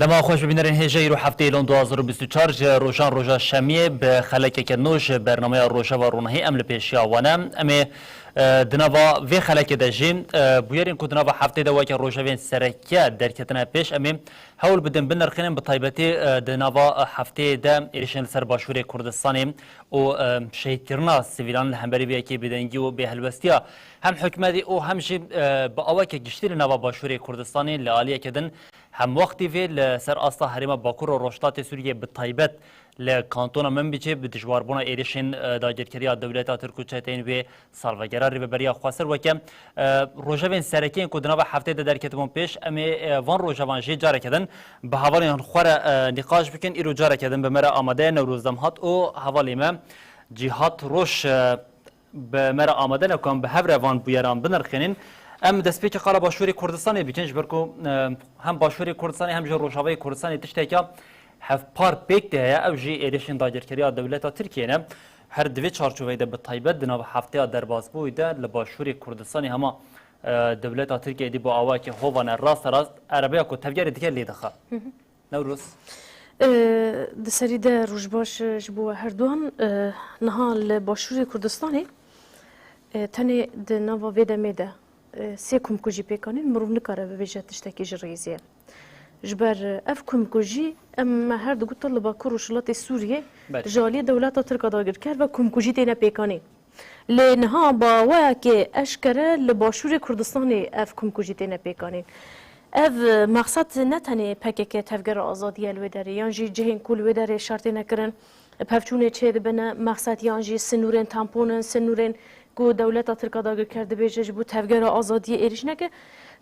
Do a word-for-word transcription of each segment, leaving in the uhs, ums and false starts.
Dema xweş bibînerên hêja îro heftê Îlon du hazar û bîst û çar ji rojan roja şemiyê bi xelekeke nû ji bernameya Rojava Ronahî em li pêşiya wan e. Em ê, e, di nava vê xelekê de jî, e, bûyerên ku di nava heftê de weke rojevên sereke derketine pêş, em ê hewl bidin binirxînin, bi taybetî, e, di nava, e, hefteyê de êrişên li ser Başûrê Kurdistanê û, e, şehîdkirina sivîlan li hemberî vê yekê bêdengî û bêhelwestiya hem hikûmetê û hem jî, e, bi aweke giştî li nava Başûrê Kurdistanê li aliyeke din Hemwextî vê li ser asta herêma Bakur û Rojhilatê Sûriyê bi taybet li kantona Minbicê bi dijwarbûna êrişên, e, dagirkeriya dewleta Tirk û çeteyên wê salvegera Rêveberiya Xweser weke, e, rojevên sereke yên ku di nava hefteyê de derketibûn pêş, em ê, e, van rojevan jî careke din bi hevalên xwe re, e, nîqaş bikin. Îro careke din bi me re amade ye Newroz Demhat û hevalê me Cîhat Roş, e, bi me re amade ne ku em bi hev re van bûyeran binirxînin. Em destpêkê qala Başûrê Kurdistanê bikin, ji ber ku, e, hem Başûrê Kurdistanê hem jî Rojavayê Kurdistanê tişteke hevpar pêk de heye, ew jî êrişên dagirkeriya dewleta Tirkiyê ne. Her di vê çarçoveyê de bi taybet di nav hefteya derbasbûyî de li Başûrê Kurdistanê hema, e, dewleta Tirkiyê dî bo awayekî hovane rasterast erebeya ku tevgerê dike lê dixe. Newroz. E, di serî de roj baş ji bo we herduan. E, niha li Başûrê Kurdistanê, e, tenê di nava vê demê de, e, sê komkujî pêk anîn, mirov nikare bibêje tiştekî ji rêzê ye. Ji ber, e, ev komkujî, em me her digot li Bakur Rojhilatê Sûriyê Belê. ji aliyê dewleta Tirk a dagirker ve komkujî têne pêkanîn. Lê niha bi awayekê eşkere li Başûrê Kurdistanê ev komkujî têne pêkanîn. Ev, e, mexsed ne tenê P K K tevgera azadiyê li wê derê, yan jî cihên ku li wê derê şer têne kirin, pevçûnê çêdibine, mexsed yan jî sinûrên tampon in, sinûrên ku dewleta Tirk a dagirker dibêje ji bo tevgera azadiyê êrîş neke.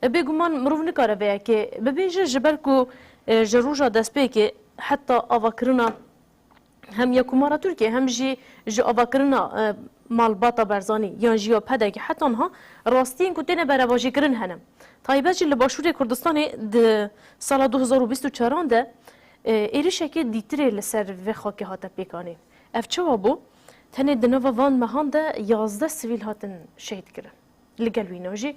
E, bêguman mirov nikare vê yekê bibêje, ji ber ku, e, ji roja destpêkê heta avakirina hem ya Komara Tirkiyê hem jî ji avakirina, e, malbata Barzanî yan jî ya P D K heta niha rastiyên ku têne berevajîkirin hene. Taybet jî li Başûrê Kurdistanê di sala du hezar û bîst û çaran de, e, êrişekê dîtirê li ser vê xakê hate pêkanîn. Ev çawa bû? Tenê di nava van mehan de yazdeh sivîl hatin şehîd kirin. Li gel wîna jî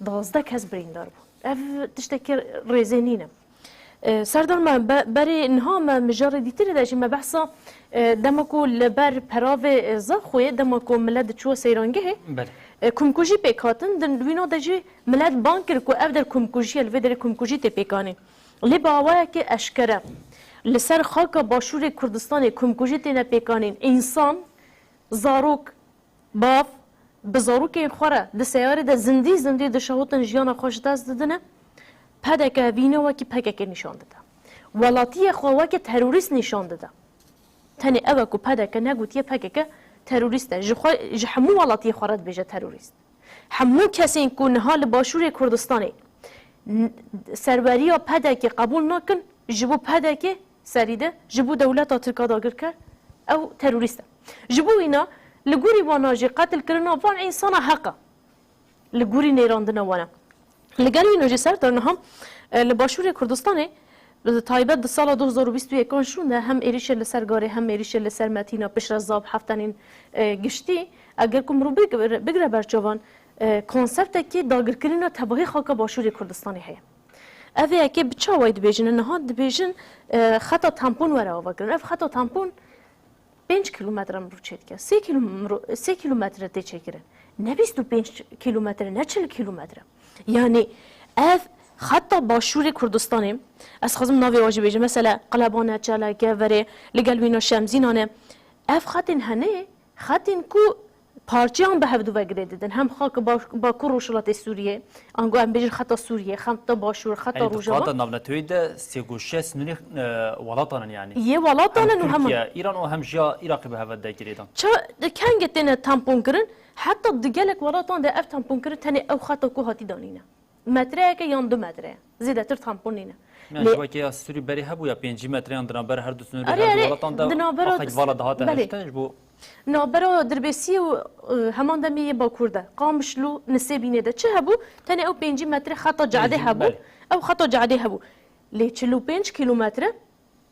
duwazdeh kes birîndar bûn. Ev tiştekî rêzê nîne. E, Serdar me, be-, berê niha me mijarê dîtirê de jî me behsa, e, dema ku li ber peravê, e, Zaxoyê, dema ku milet diçû seyrangehê, Belê. e, komkujî pêk hatin, di wîna de jî milet bang kir ku ev der komkujî ye, li vê derê komkujî tê pêkanîn. Lê bi awayekê eşkere li ser xaka Başûrê Kurdistanê komkujî têne pêkanîn. Însan, zarok, Bav, bi zarokên xwe re di seyarê de zindî zindî dişewitin, jiyana xwe ji dest didine. P D K vîna wekî P K K nîşan dide. Welatiyê xwe weke terorîst nîşan dide. Tenê ew e ku P D K negotiye P K K terorîst e. Ji xwe, ji hemû welatiyê xwe re dibêje terorîst. Hemû kesên ku niha li Başûrê Kurdistanê n-, serweriya P D K qebûl nakin, ji bo P D K serî de, ji bo dewleta Tirk a dagirker, ew terorîst e. Ji bo wîna li gorî wana jî qetilkirina van însana heq e. Li gorî nêrandina wan e. Li gel wîna jî Serdar niha, e, li Başûrê Kurdistanê, bi taybet di sala du hezar û bîst û yekan şûn de hem êrîşê li ser Garê hem êrîşê li ser Metîna Piştre Zab heftenîn, e, giştî, eger ku mirov bigire, bigire ber çavan, e, konseptekî dagirkirina tevahî xaka Başûrê Kurdistanê heye. Ev ê yekê bi çawayî dibêjin, niha dibêjin, e, xeta tampon were avakirin. Ev xeta tampon pênc kîlometre mirov çêdike. Sê kîlo-, mirov, sê kîlometre tê çêkirin. Ne bîst û pênc kîlometre, ne çil kîlometre. Yanî ev xeta Başûrê Kurdistanê, ez xwazim navê wa jî bêjim, mesela Qilebane, Çeleke, verê li gel wîna Şemzînan e. Ev xetên hene, xetên ku parçeyan bi hevdu ve girê didin. Hem xak Ba-, Bakur Rojhilatê Sûriyê, ango em bêjin xeta Sûriyê, xeta Başûr, xeta Rojava. Yanî di qata navneteweyî de sê goşiya sinûrê, e, welatan in yanî. Yê welatan in û hema Tirkiye, Îran û hem jî ya Iraqê bi heve de girê dan. Ça, kengê têne tampon kirin, heta di gelek welatan de ev tampon kirin tenê ew xeta ku hatî danîne. Metreyeke yan du metre. Zêdetir tampon nîne. Yani Lê ji weke ya Sûrî berê hebû ya pêncî metre yan di navbera her du sinûrê Erê, her du erê, welatan de di navbera axek vala dihate belê. hiştin ji bo Navbera Dirbêsiyê û, e, heman demê yê Bakur de, Qamişlo, Nisêbînê de çi hebû? Tenê ew pêncî metre xeta cadê Pêncî, hebû. belê. Ew xeta cadê hebû. Lê çil û pênc kîlometre,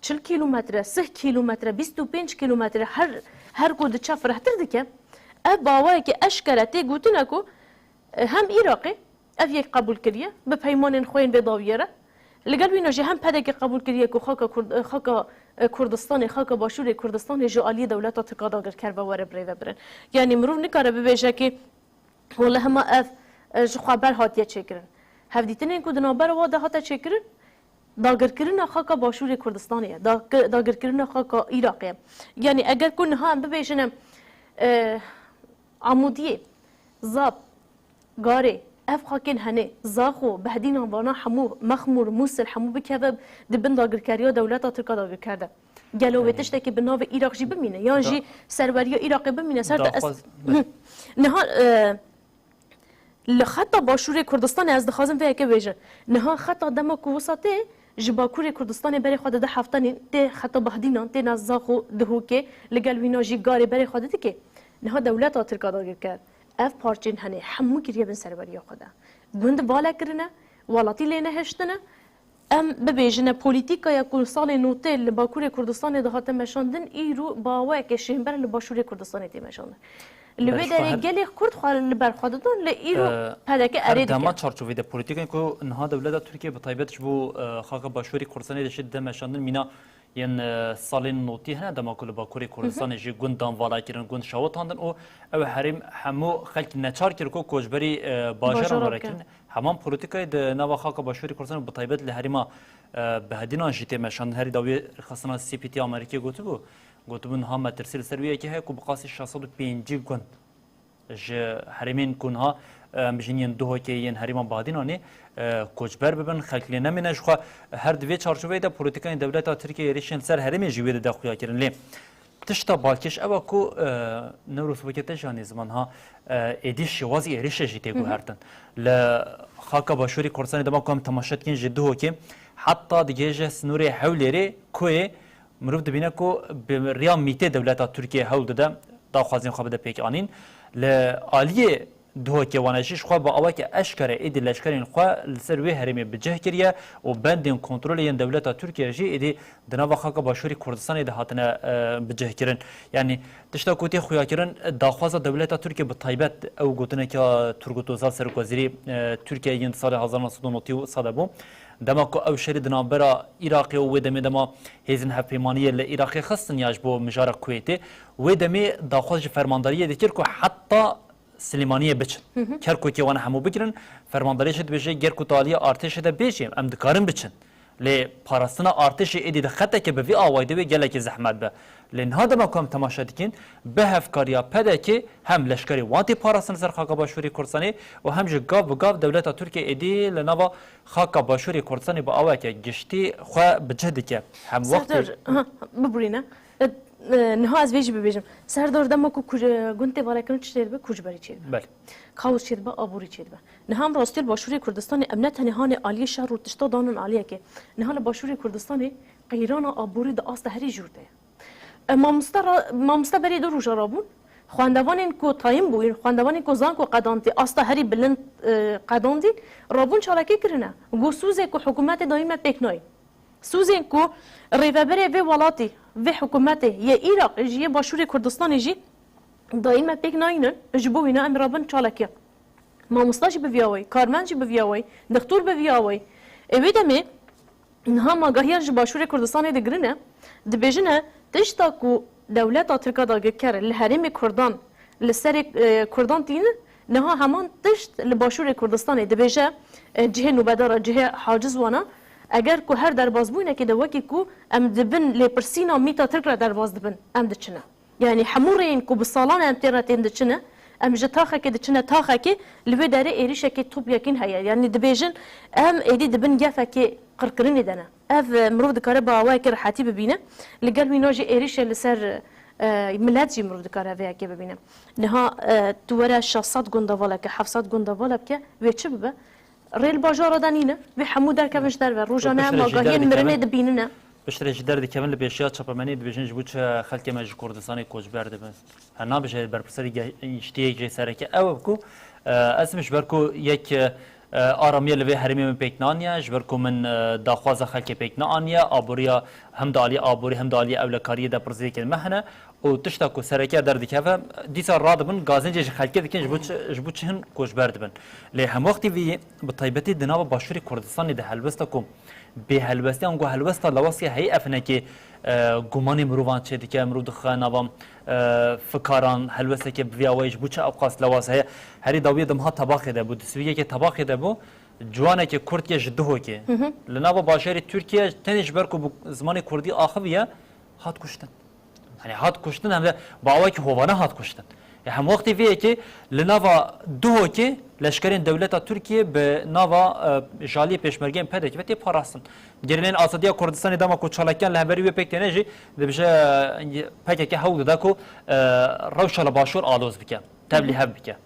çil kîlometre, sih kîlometre, bîst û pênc kîlometre her, her ku diçe firehtir dike. Ev bi awayekî eşkere tê gotin ku, e, hem Iraqê ev yek qebûl kiriye, bi peymanên xwe yên vê dawiyê re, Li gel wîna jî hem P D K qebûl kiriye ku xaka Kurd-, xaka, e, Kurdistanê, xaka Başûrê Kurdistanê ji aliyê dewleta Tirka dagirker ve were birêvebirin. Yanî mirov nikare bibêje ki wele hema ev, e, ji xwe ber hatiye çêkirin. Hevdîtinên ku di navbera wan de hate çêkirin, dagirkirina xaka Başûrê Kurdistanê ye, dag-, dagirkirina xaka Iraqê ye. Yanî eger ku niha em bibêjin em, e, Amûdiyê, Zap, Garê, ev xakên henê, Zaxo, Behdînan vana hemû, Mexmûr, Mûsil hemû bikeve di bin dagirkeriya dewleta Tirka dagirker de. Gelo wê Yanî tiştekî bi navê Iraq jî bimîne? Yan da-, jî serweriya Iraqê bimîne? Ser te ez daxwaz-, Hı. Niha, e, li xeta Başûrê Kurdistanê ez dixwazim vê yekê bêjim. Niha xeta dema ku wisa tê, ji Bakurê Kurdistanê berê xwe dide heftanî tê xeta Bahdînan, tê naz Zaxo, Dihokê, li gel wîna jî Garê berê xwe didikê. Niha dewleta Tirka dagirker, ev parçên henê hemû kiriye bin serweriya xwe de. Gund vala kirine, welatî lê nehiştine. Em bibêjine polîtîkaya ku salê notê li Bakurê Kurdistanê dihate meşandin, îro bi awayeke şênber li Başûrê Kurdistanê tê meşandin. Li Belê, wê ji xwe derê her gelê Kurd xwe li ber xwe didin, lê îro Ee, P D K her erê dema dike. Çarçovê de polîtîkên ku niha dewleta Tirkiye bi taybet ji bo, e, xaka Başûrê Kurdistanê de jî dide meşandin, mîna yên, e, salên notî hene dema ku li Bakurê Hı hı. Kurdistanê jî gund dan vala kirin, gund şewitandin û ew herêm hemû xelk neçar kir ku koçberî, e, bajaran Bajara were bike. Kirin. Heman polîtîkayê di nava xaka Başûrê Kurdistanê û bi taybet li herêma, e, Behdînan jî tê meşandin. Herî dawî rêxistina C P T Amerîkê gotibû, gotibû niha metirsî li ser wê yekê heye ku bi qasî şeş sed û pêncî gund ji herêmên ku niha, e, em bijîn yên Duhokê yên herêma Badînanê, e, koçber bibin, xelk lê nemîne. Ji xwe her di vê çarçoveyê de polîtîkayên dewleta Tirkiyeyê êrîşên li ser herêmê jî wê dide xuyakirin. Lê tişta balkêş ew e ku, e, Newroz weke te jî anî ziman ha, e, êdî şêwazî êrîşê jî tê Hı hı. guhertin. Li xaka Başûrê Kurdistanê dema ku em temaşe dikin ji Duhokê heta digihêje sînorê Hewlêrê, Koyê, mirov dibîne ku bi riya mîtê dewleta Tirkiye hewl dide daxwazên xwe bide pêkanîn. Li aliyê Duhokê wane jî ji xwe bi aweke eşkere êdî leşkerên xwe li ser wê herêmê bi cih kiriye û bendên kontrolê yên dewleta Tirkiye jî êdî di nava xaka Başûrê Kurdistanê de hatine, e, bi cih kirin. Yanî tişta ku tê xuyakirin, daxwaza dewleta Tirkiye bi taybet ew gotineke Turgut Özal serokwezîrî, e, Tirkiye yên di salê hezar neh sed û notî û sed de bû. Dema ku ew şerî di navbera Iraqê û wê demê dema hêzên hevpeymaniyê li Iraqê xistin ya ji bo mijara Kuweytê, wê demê daxwaz ji fermandariyê dikir ku heta Silêmaniyê biçin. Hı hı. Kerkûkê wana hemû bigirin, fermandariyê jî dibêje, ger ku tu aliyê artêşê de bêjî, em dikarin biçin. Lê parastina artêşê êdî di xeteke bi vî awayî de wê gelekî zehmet be. Lê niha dema ku em temaşe dikin, bi hevkariya P D K hem leşkerê wan tê parastin li ser xaka Başûrê Kurdistanê û hem jî gav bi gav dewleta Tirkiye êdî li nava xaka Başûrê Kurdistanê bi awayeke giştî xwe bi cih dike. Hem wextê Serdar, ha, biborîne. E, e, niha ez vê jî bibêjim. Serdar, dema ku kuj-, e, gund tê valekirin, çi çêdibe? Koçberî çêdibe. Belê. Kaos çêdibe, aborî çêdibe. Niha em rastî li Başûrê Kurdistanê, em ne tenê hanê aliyê şer û tişta danin aliyekê. Niha li Başûrê Kurdistanê qeyrana aborî di asta herî jûr de ye. E, mamoste ra-, mamoste berê du roja rabûn, xwendevanên ku tayîn bûyîn, xwendevanên ku zanko qedandî, asta herî bilind, e, qedandî, rabûn çalakî kirine. Got, sûzê ku hikûmetê dayîn me pêk nayîn. Sûzên ku rêveberê vê welatî, vê hikûmetê, yê Iraqê jî, yê Başûrê Kurdistanê jî dayîn me pêk nayînin, ji bo wîna em rabin çalakiya. Mamosta jî bi vî awayî, karmend jî bi vî awayî, dixtor bi vî awayî. Ê wê demê niha ma gahiyan ji Başûrê Kurdistanê digirine, dibêjine tişta ku dewleta Tirka dagirker li herêmê Kurdan, li serê, e, Kurdan tînin, niha heman tişt li Başûrê Kurdistanê dibêje, e, cihê nûbedar e, cihê haciz wana. Eger ku her derbazbûyinekê de wekî ku em di bin lêpirsîna mîta Tirk re derbaz dibin, em diçine. Yanî hemû rêyên ku bi salan em tê re tên diçine, em ji taxekê diçine taxekê, li wê derê êrîşekê top yekîn heye. Yanî dibêjin, em êdî di bin gefekê qirkirinê de ne. Ev, e, mirov dikare bi awayekî rehetî bibîne. Li gel wîna jî êrîşê li ser, e, milet jî mirov dikare vê yekê bibîne. Niha, e, tu were şeş sed gundevaleke, heft sed gundevaleke, wê çi bibe? Rê li bajara de nîne, wê hemû derkevin ji derve. Rojane Piştre ji magahiyên derdikevin, mirinê dibînine. Piştre ji derdikevin li pêşiya çapemeniyê dibêjin ji bo çi xelkê me ji Kurdistanê koçber dibin. He, nabêje berpirserî ge-, giştiyê jê sereke ew e ku, e, ez ji ber ku yek, e, aramiye li vê herêmê min pêk neaniye, ji ber ku min, e, daxwaza xelkê pêk neaniye, aboriya hem di aliyê aborî hem di aliyê ewlekariyê de pirsgirêkên me hene û tişta ku sereke derdikeve, dîsa radibin, gazincê ji xelkê dikin, ji bo çi, ji bo çi hin koçber dibin. Lê hemwextî vî, bi taybetî di nava Başûrê Kurdistanê de helwesta ku Bê helwestî, ango helwesta lewasî heye, ev hinekê, e, gumanê mirovan çêdike, mirov dixe nava, e, fikaran, helwesteke bi vî awayî ji bo çi ewqas lewaz heye. Herî dawiyê de miha Tebaxê de bû, di sivîkekê Tebaxê de bû, ciwaneke Kurd ye ji Duhokê. Li nava bajarê Tirkiye tenê ji ber ku bi zimanê Kurdî axiviye, hat kuştin. Hani hat kuştin, hem de bi awayekî hovane hat kuştin. Ya hem wextê vê yekê li nava Duhokê leşkerên dewleta Tirkiye bi nava, e, jaliyê pêşmergeyên P D K ve tê parastin. Gerîleyên Azadiya Kurdistanê dema ku çalakiyan li hemberî wê pêk têne jî dibêje, e, P K K hewl dida ku, e, rewşa li başûr aloz bike, tevlî hev bike.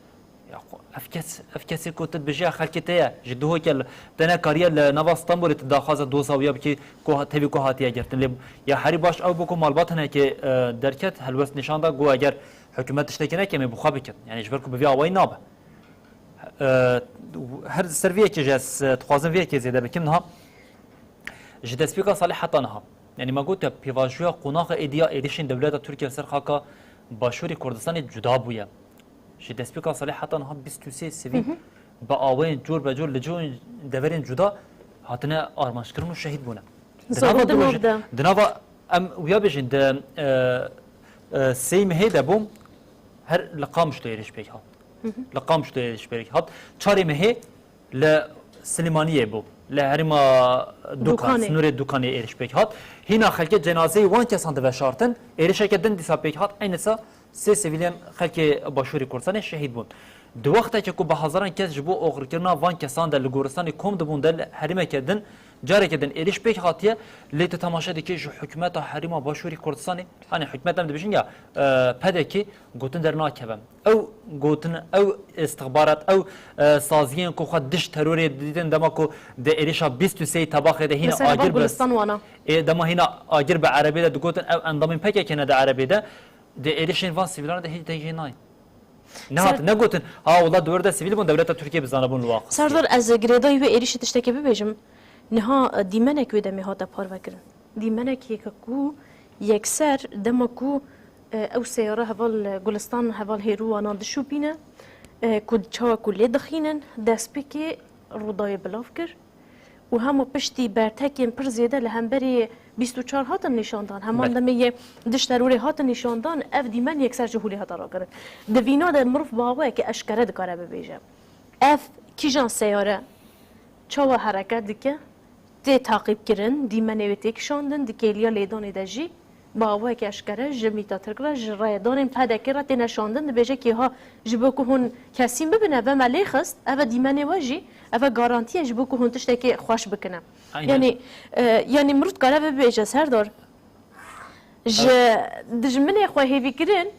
Ya xwe, ev kes, ev kesê ku tu dibêjî ya xelkê te ye, ji Duhokê li, te nekariye li nava Stenbolê tu daxwaza doza wî ya bikî ku ha-, tevî ku hatiye girtin. Lê ya herî baş ew bû ku malbat hinekê, e, derket, helwest nîşan da, got eger hikûmet tiştekî neke, em ê bi xwe bikin. Yanî ji ber ku bi vî awayî nabe. E, her ser vî yekê jî ez, e, dixwazim vî yekê zêde bikim niha. Ji destpêka salê heta niha. Yanî me got ya pêvajoya qonaxa êdî ya êrişên dewleta Tirkiye li ser xaka Başûrê Kurdistanê cuda bûye. Ji destpêka salê heta niha bîst û sê sivîl bi awayên cor be cor li cihên deverên cuda hatine armanjkirin û şehîd bûne. Di nava Zagin di du roj-, nav de. Di nava em wiya bêjin, di, e, e, sêyî mehê de bû, her li Qamişlo êrîş pêk hat. Li Qamişlo êrîş pêk hat. Çarê mehê li Silêmaniyê bû. Li herêma Dukan, Dukanê. Sinûrê Dukanê êrîş pêk hat. Hîna xelkê cenazeyê wan kesan diveşartin. Êrişeke din dîsa pêk hat. Eynî sa sê sivîlên xelkê Başûrê Kurdistanê şehîd bûn. Di wextekê ku bi hezaran kes ji bo oxirkirina van kesan de li goristanê kom dibûn de li herêmeke din, careke din êrîş pêk hatiye, lê tu temaşe dikî ji hikûmeta herêma Başûrê Kurdistanê, hani hikûmet em dibêjin ya, e, P D K gotin dernakeve. Ew gotin, ew istixbarat, ew, e, saziyên ku xwe dij terorê didîtin dema ku di êrişa bîst û sê Tebaxê de hîna Mesela agir bi Gulistan wana. Ê, dema hîna agir bi erebê de digotin, ew endamên P K K ne di erebê de, di êrişên van sivîlan de hîç têgihê nayên. Nehat Ser- negotin, ha wela di wir de sivîl bûn, dewleta Tirkiye bi zanebûn li wan xistî. Serdar, ez girêdayî wê êrişê tiştekê bibêjim. Niha, e, dîmenek wê demê hate parvekirin. Dîmenekê ku yekser dema ku, e, ew seyara heval, e, Gulistan heval Hêrû wana dişopîne, e, ku çawa ku lê dixînin, destpêkê Rûdawê bilav kir û hema piştî bertekên pir zêde li hemberî bîst û çar hatin nîşandan, heman Belê. demê yê dij terorê hatin nîşandan, ev dîmen yekser ji holê hate rakirin. Di vîna de mirov bi awayekî eşkere dikare bibêje. Ev kîjan seyare çawa hereket dike? Tê taqîbkirin, dîmenê wê tê kişandin, di kêliya lêdanê de jî bi awayekî eşkere ji mîta Tirk re, ji rêdanên P D K re têne şandin, dibêje kêha ji bo ku hûn kesîn bibine, ve me lê xist, ev e dîmenê we jî, ev e garantiye ji bo ku hûn tiştekê xweş bikine. Aynen. Yanî, e, yanî mirov dikare bibêje, Serdar, ji dijminê xwe hêvîkirin,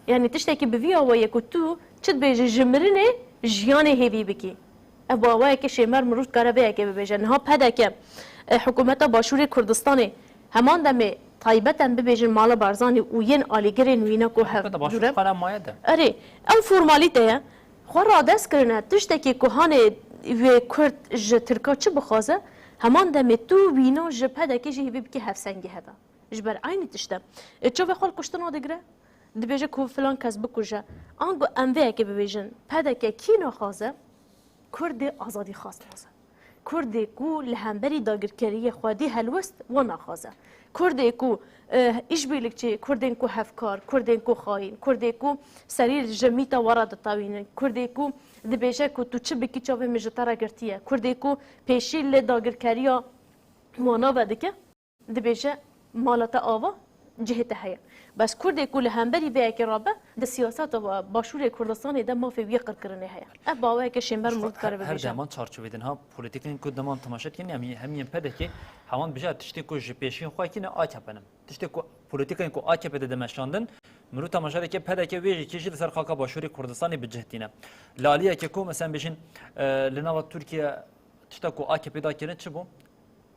Yanî tiştekî bi vî awayê ku tu çi dibêjî ji mirinê jiyanê hêvî bikî. Ev bi awayekê şêmer mirov dikare vê yekê bibêje. Niha P D K, e, hikûmeta Başûrê Kurdistanê heman demê taybeten bibêjin mala Barzanî û yên alîgirên wîna ku hev Hikûmeta Başûrê dûre. Xwe ne maye de. Erê, ew formalîte ye. Xwe radest kirine, tiştekî ku hanê wê Kurd ji Tirka çi bixwaze, heman demê tu wîna ji P D K jî hêvî bikî hevsengî hebe. Ji ber eynî tişt e. E, çavê xwe li kuştina digire, dibêje ku filan kes bikuje. Ango em vê yekê bibêjin, P D K kî naxwaze? Kurdê azadîxwaz naxwaze. Kurdê ku li hemberî dagirkeriyê xwedî helwest, wan naxwaze. Kurdê ku, e, îşbirlikçî, Kurdên ku hevkar, Kurdên ku xayîn, Kurdê ku serî ji mîta we re ditewînin, Kurdê ku dibêje ku tu çi bikî çavê min ji te re girtiye, Kurdê ku pêşî li dagirkeriya wana vedike, Dibêje, mala te ava, cihê te heye. Bes Kurdê ku li hemberî vê yekê rabe, di siyaseta Başûrê Kurdistanê de mafê wî qirkirinê heye. Ev baweyeke şênber mirov dikare bibêje. Her deman çarçovê de niha polîtîkên ku dema em temaşe dikin, em hemiyên P D K, hewan dibêje tiştê ku ji pêşiyên xwe kî ne A K P ne. Tiştê ku polîtîkên ku A K P de dimeşandin, mirov temaşe dike P D K wê jî kê jî li ser xaka Başûrê Kurdistanê bi cih tîne. Li aliyekê ku, mesela, bêjin, e, li nava Tirkiye tişta ku A K P da kirin çi bû?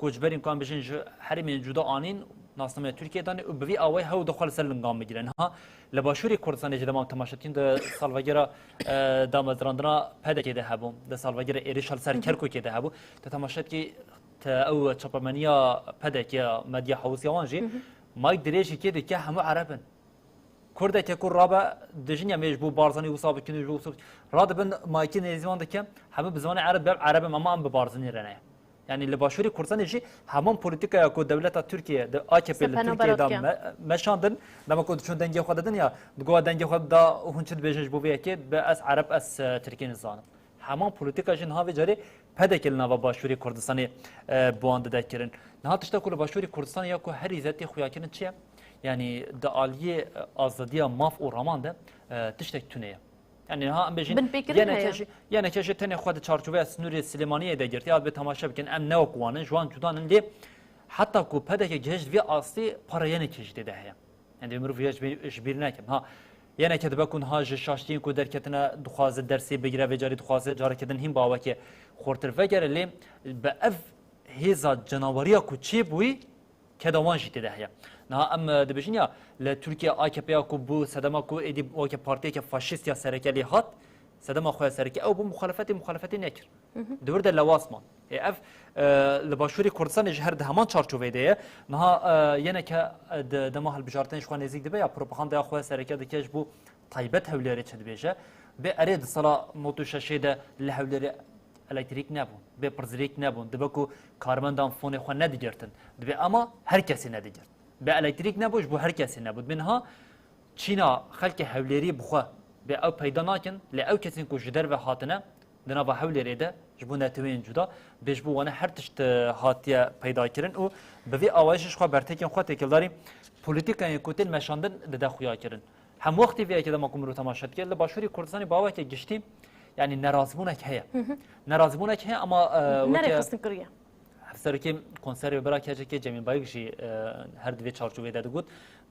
Koçberên ku em bijin ji herêmên cuda anîn, nasnameya Tirkiyê danê û bi vî awayî hew dixwe li ser lingan bigire. Niha li Başûrê Kurdistanê jî dema em temaşe dikin di salvegera, e, damezrandina P D K de hebû, di salvegera êrişa li ser Kerkûkê de hebû. Te temaşe dikî, te ew çapemeniya P D K ya medya hewsiya wan jî, mayk dirêjî kê dike hemû Ereb in. Kurdeke ku rabe dijin ya, em ê ji bo Barzanî wisa bikin û ji bo wisa bikin. Radibin maykî nêzî wan dike, hemû bi zimanê Ereb, be Ereb im, ama em bi Barzanî re ne. Yanî li Başûrê Kurdistanê jî heman polîtîkaya ku dewleta Tirkiye di A K P li Tirkiyê de me-, meşandin, dema ku diçûn dengê xwe didin ya, digot dengê xwe da û hûn çi dibêjin ji bo vê yekê, bi ez Ereb, ez, e, Tirkî nizanim. Heman polîtîka jî niha vê carê P D K li nava Başûrê Kurdistanê, e, bi wan dide kirin. Niha tişta ku li Başûrê Kurdistanê ya ku herî zêde tê xuyakirin çi ye? Yanî di aliyê, e, azadiya maf û raman de, e, tiştek tune ye. Yanî niha em bêjin, Binpêkirin yeneke heye. jî, yeneke jî tenê xwe di çarçoveya sînorê Silêmaniyê de girtiye, ya dibê temaşe bikin, em ne wek wan in, ji wan cuda nin, lê heta ku P D K gihişt vê astê, para yeneke jî tê de heye. Yanî dê mirov ya ji bîr, ji bîr nekin. Ha, yeneke dibe ku niha ji şaştiyên ku derketine dixwaze dersê bigire, vê carî dixwaze careke din hîn bi awekê xurtir vegere, lê bi ev hêza cenaweriya ku çêbûyî, keda wan jî tê de heye. Niha em, e, dibêjin ya, li Tirkiye A K P ya ku bû sedema ku êdî weke partiyeke faşîst ya sereke lê hat, sedema xwe ya sereke ew bû muxalefetê, muxalefetê nekir. Di wir de lewas man. Ê ev, e, li Başûrê Kurdistanê jî her di heman çarçoveyê de ye. Niha, e, yeneke, e, di dema hilbijartinê ji xwe nêzîk dibe ya propagandaya xwe ya sereke dike ji bo taybet Hewlêrê çi dibêje. Bê erê di sala nod û şeşê de li Hewlêrê elektrîk nebûn, bê pirzirêk nebûn. Dibe ku karmendan fonê xwe nedigirtin. Dibê ama her kesê nedigirt. Bê elektrîk nebû, ji bo her kesê nebû. Dibê niha çîna xelkê Hewlêrî bi xwe bê ew peyda nakin, lê ew kesên ku ji derve hatine, di nava Hewlêrê de ji bo neteweyên cuda, bê ji bo wane her tişt, e, hatiye peyda kirin û bi vî awayî jî ji xwe bertekên xwe têkildarî polîtîkayên ku tên meşandin dide xuya kirin. Hem wextê vê yekê dema ku mirov temaşe dike, li Başûrê Kurdistanê bi aweke giştî, yanî nerazîbûnek heye. Nerazîbûnek heye ama, e, weke Nerêxistin kiriye. Hevserokê Konserê Bira Keçekê Cemîl Bayik jî, e, her di vê çarçoveyê de digot.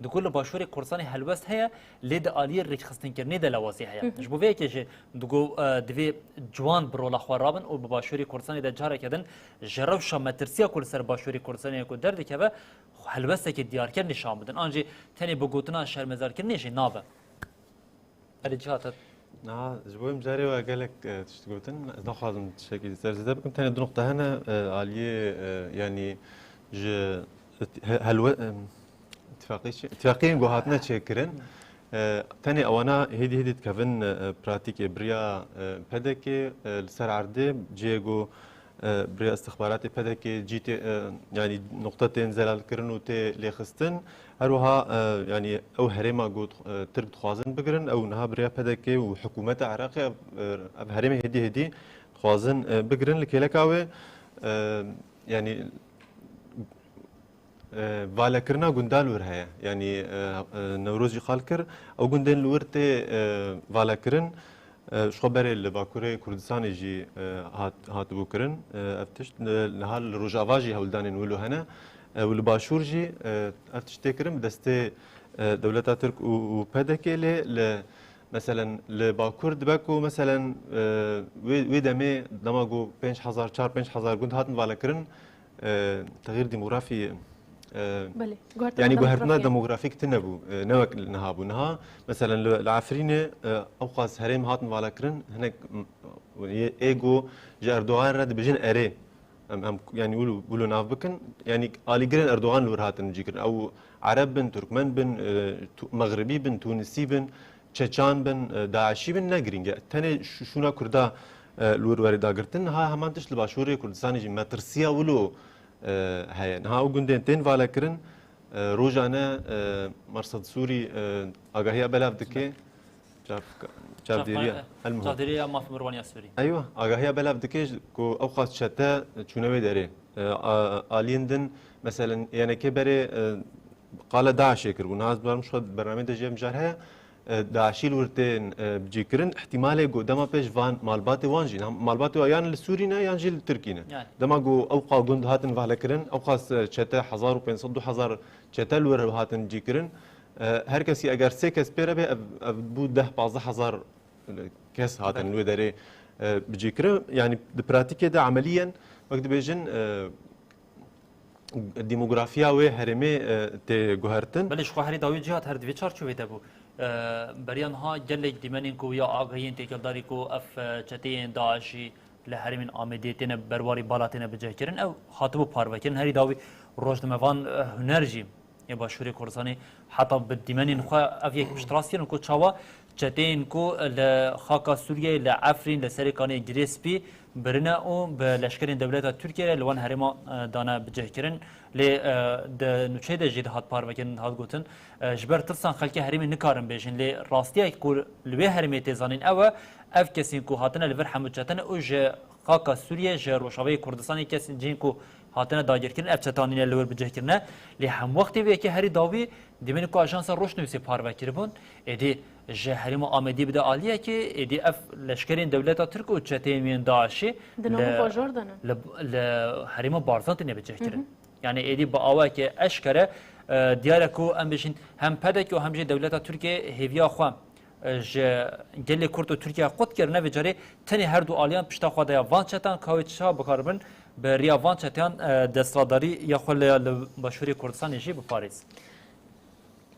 Digot li Başûrê Kurdistanê helwest heye, lê di aliyê rêkxistinkirinê de lewazî heye. Ji bo vê yekê jî digot, e, divê ciwan bi rola xwe rabin û bi Başûrê Kurdistanê de careke din ji rewşa metirsiya ku li ser Başûrê Kurdistanê ku derdikeve, helwestekê diyarker nîşan bidin. An jî tenê bi gotina şermezarkirinê jî nabe. Erê Cihat, niha ji bo em carê we gelek, e, tişt gotin. Ez naxwazim tiştekî ser zêde bikim. Tenê du nuqte hene, e, aliyê, e, yanî ji it-, he-, helwe-, em, îtifaqî çi? Îtifaqiyên ku hatine çêkirin. E, tenê ewana hêdî hêdî dikevin, e, pratîkê biriya, e, P D K, e, li ser erdê cihê ku e, bi rêya istixbaratê P D K cî tê, e, yanî nuqte tên zelalkirin û tê lêxistin. Her wiha, e, yanî ew herêma ku, e, Tirk dixwazin bigirin, ew niha bi rêya P D K û hikûmeta Iraqê ev, e, ev herêmê hêdî hêdî dixwazin, e, bigirin. Li kêleka wê, e, yanî, e, valekirina gunda li wir heye. Yanî, e, e, Newroz jî qal kir, ew gundên li wir tê, e, valekirin. E, ji xwe berê li Bakurê Kurdistanê jî, e, hat, hatibû kirin, e, ev tişt. Li, niha li Rojava jî hewldanên wilo hene. E, û li Başûr jî, e, ev tişt tê kirin bi destê, e, dewleta Tirk û, û P D K lê li, meselen, li Bakur dibe ku, meselen, e, wê, wê demê dema ku pênc hezar, çar pênc hezar gund hatin valekirin, e, texîr demografî, e, Belê, guhertina yanî guhertina demografî. demografîk tune bû, e, ne wek niha bû. Niha, meselen, li, li Efrînê, e, ewqas herêm hatin valekirin, hinek, m, ê, ê ku ji Erdogan re dibêjin erê. Em, em, yanî wilo, wilo nav bikin. Yanî alîgirên Erdogan li wir hatin cîkirin. Ew Ereb bin, Turkmen bin, e, Tu-, Mexribî bin, Tunisî bin, Çeçan bin, e, DAIŞî bin, ne girîng e. Tenê şû-, şûna Kurda, e, li wir werê dagirtin. Niha heman tişt li Başûrê Kurdistanê jî metirsiya wilo, e, heye. Niha ew gundên tên valekirin, e, rojane, e, Mersed Sûrî, e, agahiya belav dike. Çav-, çavdêriya, Çavdêriya, e, El Muhim. Çavdêriya Mafê Mirvan ya Sûrî. Eywa, agahiya belav dike ji, ku ew qas çete çûne wê derê. E, a, aliyên din, meselen, yenekê berê, e, qala DAIŞê kiribû. Niha ez barim ji xwe bernameyê de jê mijar heye. E, DAIŞî li wir tên, e, bicîkirin, ihtimalê ku dema pêş van malbatê wan jî, malbatê wan yan li Sûrî ne, yan jî li Tirkî ne. Yani. Dema ku ew qa gund hatin valekirin, ew qas, e, çete hezar û pênc sed, du hezar çete li wir hatin cîkirin. E, her kesî eger sê kes pê re bê, ev, ev bû deh pazdeh hezar kes hatin Belê. li wê derê, e, bicîkirin. Yani di pratîkê de emeliyen, wek dibêjin, e, demografiya wê herêmê, e, tê guhertin. Belê, ji xwe herî dawî Cihat her di vê çarçovê de bû. E, beriya niha gelek dîmenên ku ya agahiyên têkildarî ku ev, e, çeteyên DAIŞî li herêmên Amêdiyê têne berwarî bala têne bicihkirin, ew hatibû parvekirin. Herî dawî rojnamevan, e, Huner jî ê Başûrê Kurdistanê heta bi dîmenên xwe ev yek piştrast kirin ku çawa çeteyên ku li xaka Sûriyeyê, li Efrîn, li Serê Kanê Girê Spî birine û bi leşkerên dewleta Tirkiyê re li wan herêma, e, dane bicihkirin. Lê, e, di nûçeyê de jî dihat parvekirin, dihat gotin, e, ji ber tirsan xelkê herêmê nikarin bêjin. Lê rastiyek ku li wê herêmê tê zanîn ew e, ev kesên ku hatine li vir hemû çetene û ji xaka Sûriyê, ji Rojavayê Kurdistanê kesên cihên ku hatine dagirkirin, ev çetanîne li wir bicihkirine. Lê hemwextê vê yekê herî dawî, demên ku ajansa Rojnewsê parve kiribûn, êdî ji herêma Amediyê bide aliyekê, êdî ev leşkerên dewleta Tirk û çeteyên wê yên DAIŞ'ê Di nava li, bajar de ne. li, li herêma Barzan têne bicihkirin. Hı hı. Yani êdî bi awayekê eşkere, e, diyar e ku em bêjin hem P D K û hem jî dewleta Tirkiyê hêviya xwe, e, ji gelê Kurd û Tirkiye qut kirine, vê carê tenê her du aliyan pişta xwe daya van çetan, ka wê çawa bikaribin bi riya van çeteyan, e, desthilatdarî ya xwe li, li Başûrê Kurdistanê jî biparêz.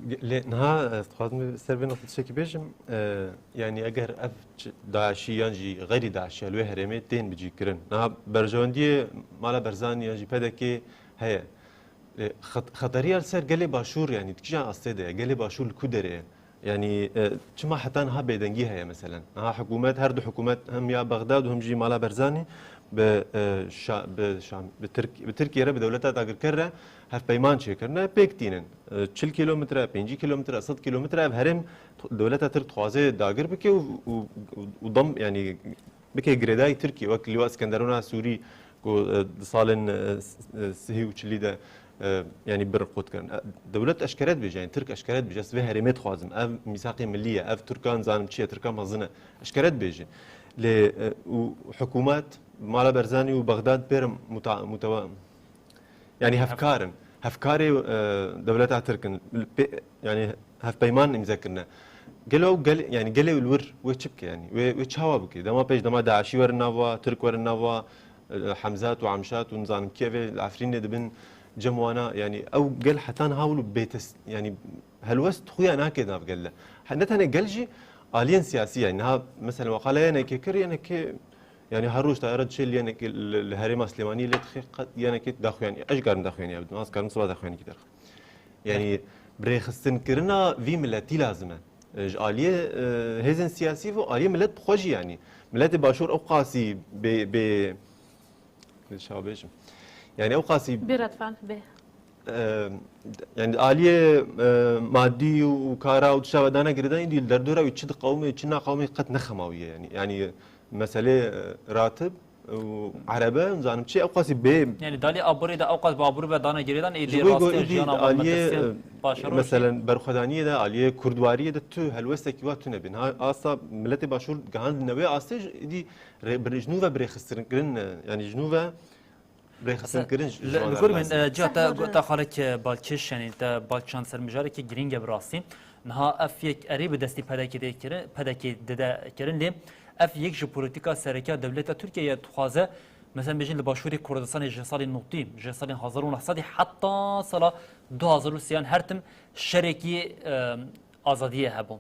Lê niha ez dixwazim ser vê noqtê tiştekî bêjim. E, yanî eger ev ç-, DAIŞ'î yan jî xeyrî DAIŞ'î li wê herêmê tên bicîkirin. Niha berjewendiyê Mala Berzanî yan jî P D K'ê heye. E, xet-, xeteriya li ser gelê Başûr, yanî di kîjan astê de ye? Gelê Başûr li ku derê ye? Yanî, e, çima heta niha bêdengî heye meselen? Niha hikûmet, her du hikûmet, hem ya Bexdad û hem jî Mala Berzanî bi, e, Şa-, bi Şam, bi Tirk-, bi Tirkiye re, bi dewleta dagirker re hevpeyman çêkirine, pêk tînin. E, çil kîlometre, pêncî kîlometre, sed kîlometre ev herêm t-, dewleta Tirk dixwaze dagir bike û, û, û dam, yanî bike girêdayî Tirkiyê, wek Lîwa Skenderona Sûrî ku, e, di salên, e, s-, e, sihî û çilî de, e, yanî bir qut kirin. E, dewlet eşkere dibêje, yanî Tirk eşkere dibêje, ez vê herêmê dixwazim. Ev mîsaqê milî ye, ev Tirkan zanim çi ye, Tirka mezin e. Eşkere dibêje. Lê, e, û hikûmet, Mala Berzanî û Bexdad pêre muta-, mutewa-, yanî hevkar in. Hevkarê, e, dewleta Tirk in. Pê-, yanî hevpeyman îmze kirine. Gelo ew gel-, yanî gelê li wir wê çi bike yanî? Wê, wê çawa bike? Dema pêş dema DAIŞ'î werin nav wa, Tirk werin nav wa, e, Hemzat û Amşat û nizanim kî ev ê li Efrînê dibin cem wana. Yanî ew gel heta niha wilo bêtes-, yanî helwest xuya nake nav gel de. He, ne tenê gel jî aliyên siyasî yanî niha mesela weqala yenekê kir, yenekê Yanî her roj tayara diçe li yenekê li, li herêma Silêmaniyê lê dixê qet yenekê daxuyanî. Ez jî karim daxuyanî bidim. Ez karim siba daxuyanî kî derxim. Yanî birêxistinkirina vî miletî lazim e. E, ji aliyê, e, hêzên siyasî ve aliyê milet bi xwe jî yanî. Miletê Başûr ew qasî bê, bê, bê çawa bêjim? Yanî ew qasî Bê redfan, bê. E, yanî aliyê, e, madî û kara û tişta ve dane girêdan, îdî li derdora wî çi diqewimê, çi naqewimê qet nexema wî ye yanî. Yanî meselê, e, ratib û erebe, nizanim çi, ew qasî bê. Yanî dalî aborê de ew qas bi aborî ve dane girêdan, êdî Ji bo ku rastî îdî jiyana wan aliyê, metirsiyên e, paşeroş e. Meselen berxwedaniyê de, aliyê kurdwariyê de tu helwestekî wa tune bin. Ha, asta miletê Başûr gehand newê astê jî, îdî rê-, bi-, ji nû ve birêxistinkirin, e, yanî ji nû ve Rêxistinkirin ji, ji Li, wan li gor min, lazim. E, ciya te, Sehra te xalek, e, balkêş, yanî te balkêşan ser mijarekî girîng e bi rastî. Niha ev yek erê bi destî P D K'ê de kirin, P D K'ê dide kirin, lê ev yek ji polîtîka sereke ya dewleta Tirkiyeyê dixwaze, mesela bêjin li Başûrê Kurdistanê ji salên notî, ji salên hezar û neh sedî heta sala du hazar û sêyan her tim şerekî, e, azadiyê hebû.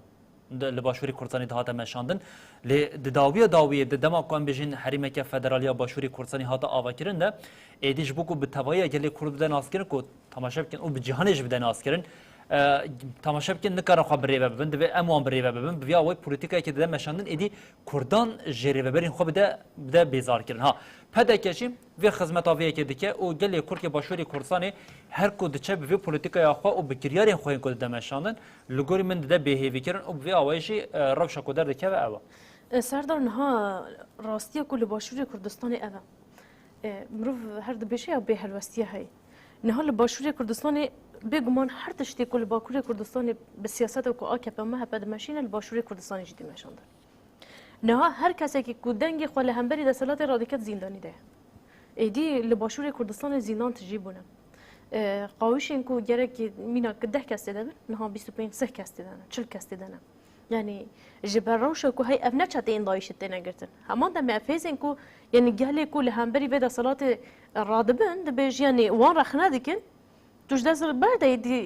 Di, li Başûrê Kurdistanê dihate meşandin. Lê di dawiya dawiyê de dema ku em bêjin herêmeke federal ya Başûrê Kurdistanê hate avakirin de, êdî ji bo ku bi tevahiya gelê Kurd bide naskirin ku temaşe bikin û bi cîhanê jî bide naskirin, e, temaşe bikin nikarin xwe bi rê ve bibin, divê em wan bi rê ve bibin. Bi vî awayî polîtîkayekê dide meşandin, êdî Kurdan ji rêveberên xwe bide, bide bêzarkirin. Ha, P D K jî vê xizmeta vê yekê dike û gelê Kurd yê Başûrê Kurdistanê her ku diçe bi vê polîtîkaya xwe û bi kiryarên xwe yên ku dide meşandin, li gorî min dide bêhêvîkirin û bi vê awayî jî, e, rewşa ku derdikeve ew e. E, Serdar, niha rastiya ku li Başûrê Kurdistanê ev e. E, mirov her dibêje ya bêhelwestiya heye. Niha li Başûrê Kurdistanê bêguman her tiştê ku li Bakurê Kurdistanê bi siyaseta ku A K P M H P dimeşîne, li Başûrê Kurdistanê jî tê meşandin. Niha her kesekî ku dengê xwe li hemberî desthilatê radiket zîndanî de ye. Êdî li Başûrê Kurdistanê zîndan tijî bûne. E, qawişên ku gerekî mînak deh kes tê de bin, niha bîst û pênc sih kes tê de ne, çil kes tê de ne. Yanî ji ber rewşa ku hey ev ne çeteyên DAIŞ'ê têne girtin. Heman demê ev hêzên ku yanî gelê ku li hemberî vê desthilatê radibin, dibêjin yanî wan rexne dikin, Tu ji dest berde êdî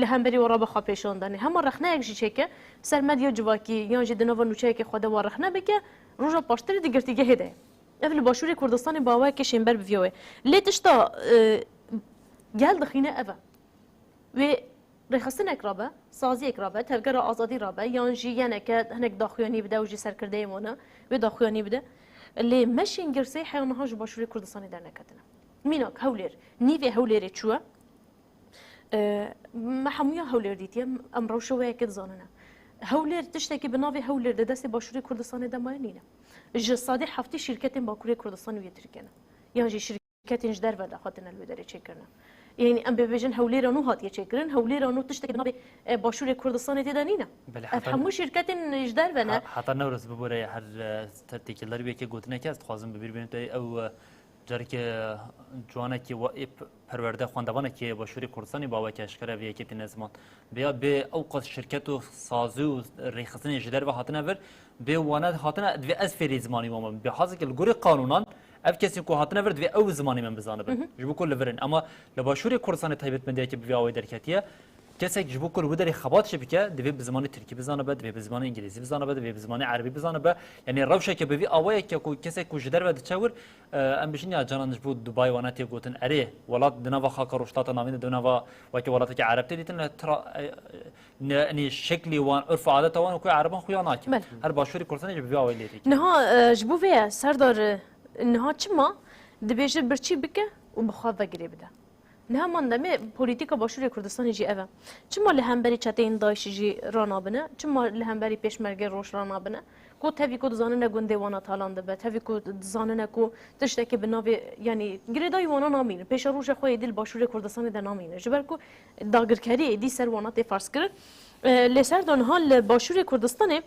li hemberî we re bi xwe pêşan danê. Hema rexneyek jî çêke, ser medya civakî yan jî di nava nûçeyekê xwe de we rexne bike, roja paştirî di girtîgehê de ye. Ev li Başûrê Kurdistanê bi awayekê şênber bi vî ye. Lê tişta, e, gel dixîne ev e. Wê rêxistinek rabe, saziyek rabe, Tevgera Azadî rabe, yan jî yeneke hinek daxuyanî bide û jî serkirdeyê wan e, wê daxuyanî bide. Lê meşên girseyî heya niha ji Başûrê Kurdistanê derneketine. Mînak Hewlêr, nîvê Hewlêrê çûye. E, me hemûya Hewlêr dîtiye, em rewşa wê yekê dizanine. Hewlêr tiştekî bi navê Hewlêr di destê Başûrê Kurdistanê de maye nîne. Ji sedê heftê şîrketên Bakurê Kurdistanê û yê Tirkiye ne. Yan jî şîrketên ji derve de hatine li wê derê çêkirine. Yanî em bibêjin Hewlêra nû hatiye çêkirin, Hewlêra nû tiştekî bi navê, e, Başûrê Kurdistanê tê de nîne. Belê, Ev heta hemû şîrketên ji derve ne. Ha-, heta Newroz bibore her, e, te-, têkildarî wê yekê gotinekê ez dixwazim bi bîr bînim te ew, e, Careke ciwanekî wa-, ê p-, perwerde xwendevanekî Başûrê Kurdistanê bi aweke eşkere vê yekê tîne ziman. Bi ya bê ew qas şirket û sazî û rêxistinên ji derve hatine vir, bê wane hatine, divê ez fêrî zimanî wan bim. Bi hazekî li gorî qanûnan ev kesên ku hatine vir divê ew zimanê min bizanibin. Ji bo ku li vir in. Ema li Başûrê Kurdistanê taybetmendiyekî bi vî awayî derketiye. Kesek ji bo ku li wî derê xebat jî bike, divê bi zimanê tirkî bizanibe, divê bi zimanê îngilîzî bizanibe, divê bi zimanê erebî bizanibe. Yanî rewşeke bi vî awayeke ku kesek ku ji derve diçe wir, e, em bijîn ya canan ji bo Dubai wana tê gotin, erê, welat di nava xaka Rojhilata Navîn de, di nava weke welateke ereb tê dîtin, lê tira, e, ne, yanî şeklê wan, urf û adeta wan ku ereban xuya nakin. Belê. Her Başûrê Kurdistanê jî bi vî awayî lê tê. Niha, e, ji bo vê ye, Serdar, e, niha çima dibêje birçî bike û bi xwe vegirê bide? Niha man demê polîtîka Başûrê Kurdistanê jî ev e. Çima li hemberî çeteyên DAIŞ'î jî ranabine? Çima li hemberî Pêşmergê Roj ranabine? Ku tevî ku dizanine gundê wana talan dibe, tevî ku dizanine ku tiştekî bi navê, yanî girêdayî wana namîne. Pêşeroja xwe êdî li Başûrê Kurdistanê de namîne. Ji ber ku dagirkerî êdî ser wana tê ferz kirin. E, lê Serdar niha li Başûrê Kurdistanê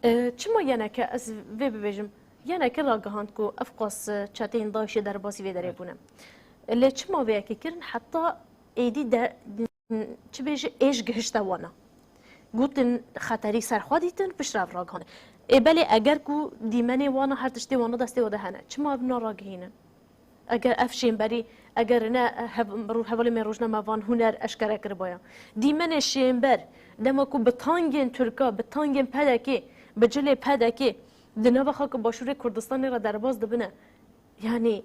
E, çima yeneke, ez vê bibêjim, yeneke ragihand ku ev qas, e, çeteyên DAIŞ'ê derbasî vê derê bûne. Lê çima vê yekê kirin? Heta êdî de, çi bêje, êş gihişte wana. Gotin xeterî ser xwe dîtin, piştre ev ragihane. Ê belê eger ku dîmenê wana her tiştê wana destê we de hene, çima ev naragihînin? Eger ev şênberî, eger ne hev-, ro-, hevalê me rojnamevan huner eşkere kiribaya. Dîmenê şênber, dema ku bi tangên Tirka, bi tangên P D K'ê, bi cilê P D K'ê di nava xaka Başûrê Kurdistanê re derbas dibine. Yanî,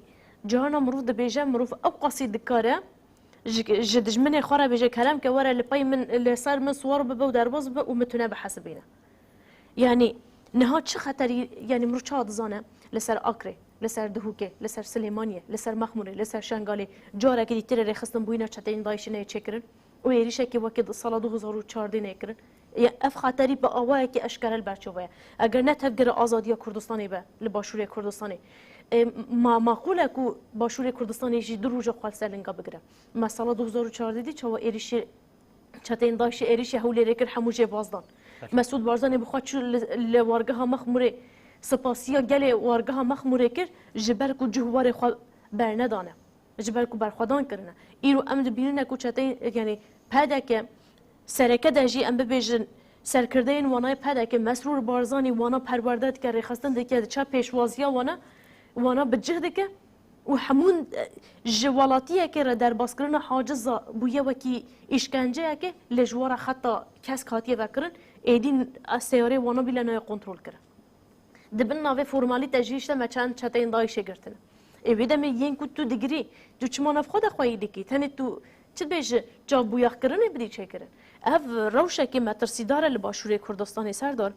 carna mirov dibêje, mirov ew qasî dikare ji, ji dijminê xwe re bêje, kerem ke were li pey min, li ser min siwar bibe û derbas bibe û min tune bihesibîne. Yanî niha çi xeterî, yanî mirov çawa dizane li ser Akrê, li ser Duhokê, li ser Silêmaniyê, li ser Mexmûrê, li ser Şengalê carekî dîtirê rêxistin bûyîna çeteyên DAIŞ'ê neyê çêkirin û êrîşekî wekî di sala du hezar û çardê neyê kirin. Ya ev xeterî bi awayekî eşkere li ber çawa ye. Eger ne tevgera azadiya Kurdistanê be li Başûrê Kurdistanê, e, ma, maqûl e ku Başûrê Kurdistanê jî du roja xwe li ser linga bigire. Me sala du hezar û çardeh dî çawa êrîşê Çeteyên DAIŞ'ê êrîşê Hewlêrê kir, hemû jê baz dan. Belê. Mesûd Barzanî bi xwe çû li, li wargeha Mexmûrê sipasiya gelê wargeha Mexmûrê kir, ji ber ku cih û warê xwe bernedane. Ji ber ku berxwedan kirine. Îro em dibînine ku çeteyên, yanî P D K sereke de jî em bibêjin serkirdeyên wanayê P D K Mesrûr Barzanî wana perwerde dike, rêxistin dike, diçe pêşwaziya wana, wana bi cih dike. Û hemûn, e, ji welatiyekê re derbaskirina haciza bûye wekî îşkenceyekê, lê ji we re heta kesk hatiye vekirin, êdî seyarê wana bîle nayê kontrolkirin. Di bin navê formalîte jî işte me çend çeteyên DAIŞ'ê girtine. Ê wê demê yên ku tu digirî, tu çima nav xwe de xweyî dikî? Tenê tu çi dibêji, çavbûyaxkirinê bidî çêkirin. Ev rewşekê metirsîdar e li Başûrê Kurdistanê, Serdar.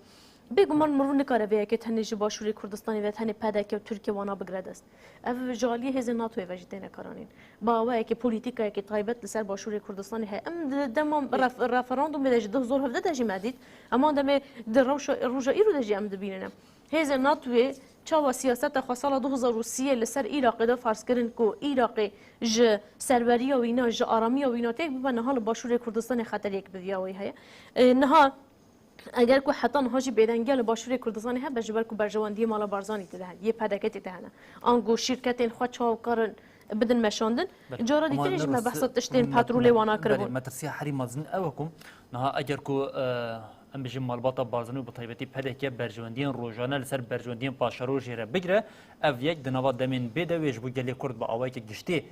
Bêguman mirov nikare vê yekê tenê ji Başûrê Kurdistanê ve tenê P D K û Tirkiye wana bigire dest. Ev ji aliyê hêzên NATOyê ve jî têne karanîn. Bi awayekî polîtîkayekî taybet li ser Başûrê Kurdistanê heye. Em di dema ref-, referandumê de jî du hezar hevdeh de jî me dît. Ema demê di rewşa, roja îro de jî em dibînine. Hêzên NATOyê çawa siyaseta xwe sala du hezar û sîyê li ser Iraqê de ferz kirin ku Iraqê ji serweriya wîna, ji aramiya wîna têk bibe, niha li Başûrê Kurdistanê xeteriyek bi vî awayî heye. E, niha Eger ku heta niha jî bêdengiya li Başûrê Kurdistanê hebe, ji ber ku berjewendiyê mala Barzanî tê de hene, yê P D K tê de hene, ango şîrketên xwe çawa karin bidin meşandin, Belê. Cara dîtirê jî me behsa tiştên petrolê wana kiribûn. Belê, metirsiya herî mezin ew e ku niha eger ku, e, em bijîn malbata Barzanî û bi taybetî P D K berjewendiyên rojane li ser berjewendiyên paşerojê re bigire, ev yek di nava demên bê de wê ji bo gelê Kurd bi awayeke giştî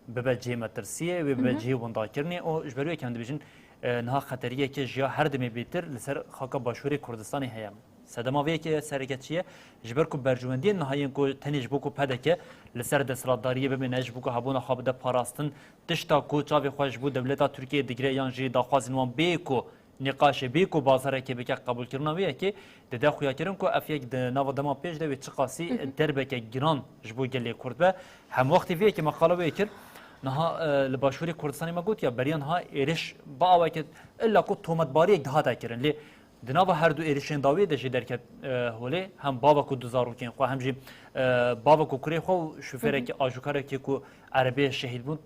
bibe cihê metirsiyê, wê bibe cihê windakirinê û ji ber wê yekê em dibêjin, e, niha xeteriyeke ji ya her demê bêtir li ser xaka Başûrê Kurdistanê heye. Sedema vê yekê sereke çi ye? Ji ber ku berjewendiyên niha yên ku tenê ji bo ku P D K li ser desthilatdariyê bimîne, ji bo ku hebûna xwe bide parastin, tişta ku çavê xwe ji bo dewleta Tirkiyeyê digire yan jî daxwazên wan bê ku nîqaşê bê ku bazarekê bike qebûlkirina wê yekê, dide xuyakirin ku ev yek di nava dema pêş de wê çiqasî derbeke giran ji bo gelê Kurd be. Hemwextî vê yekê meqala wê kir. Niha, e, li Başûrê Kurdistanê me gotiya beriya niha êriş bi awayekê illa ku tometbariyek dihate kirin. Lê di nava her du êrişên dawiyê de jî derket, e, holê, hem bavek û du zarokên xwe, hem jî, e, bavek û kurê xwe û şofêrekî, ajûkarekî ku erebeyê şehîd bûn,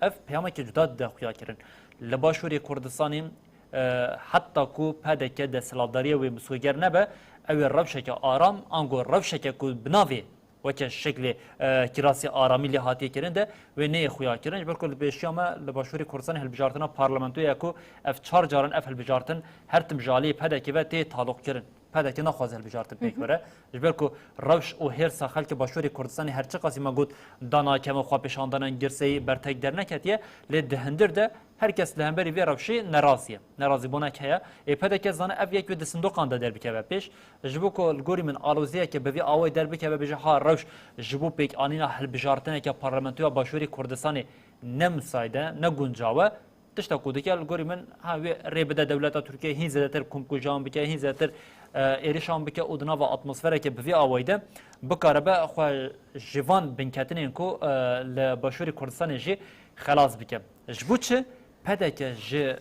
ev peyamekî cuda dide xuyakirin. Li Başûrê Kurdistanê, e, heta ku P D K desthilatdariya wê misoger nebe, ew ê rewşeke aram, ango rewşeke ku bi navê weke şeklê, e, kirasê aramî lê hatiye kirin de wê neyê xuya kirin. Ji ber ku li pêşiya me li Başûrê Kurdistanê hilbijartina parlamentoyê ye ku ev çar caran ev hilbijartin her tim ji aliyê P D K ve tê taloq kirin. P D K naxwaze hilbijartin pêk were. Ji ber ku rewş û hêrsa xelkê Başûrê Kurdistanê her çiqasî me got dana keme xwepêşandanan girseyî bertek derneketiye, lê di hundir de her kes li hemberî vê rewşê nerazî ye. Nerazîbûnek heye. Ê P D K zane ev yek wê di sindoqan de derbikeve pêş. Ji bo ku li gorî min aloziyeke bi vî awayî derbikeve, bêje ha rewş ji bo pêkanîna hilbijartineke parlamentoya Başûrê Kurdistanê ne misaîd e, ne guncaw e. Tişta ku dike li gorî min, ha, wê rê bide dewleta Tirkiyê hîn zêdetir komkujan bike, hîn zêdetir, e, êrişan bike û di nava atmosfereke bi vî awayî de bikaribe xwe ji van binketinên ku, e, li Başûrê Kurdistanê jî xelas bike. Ji bo çi P D K ji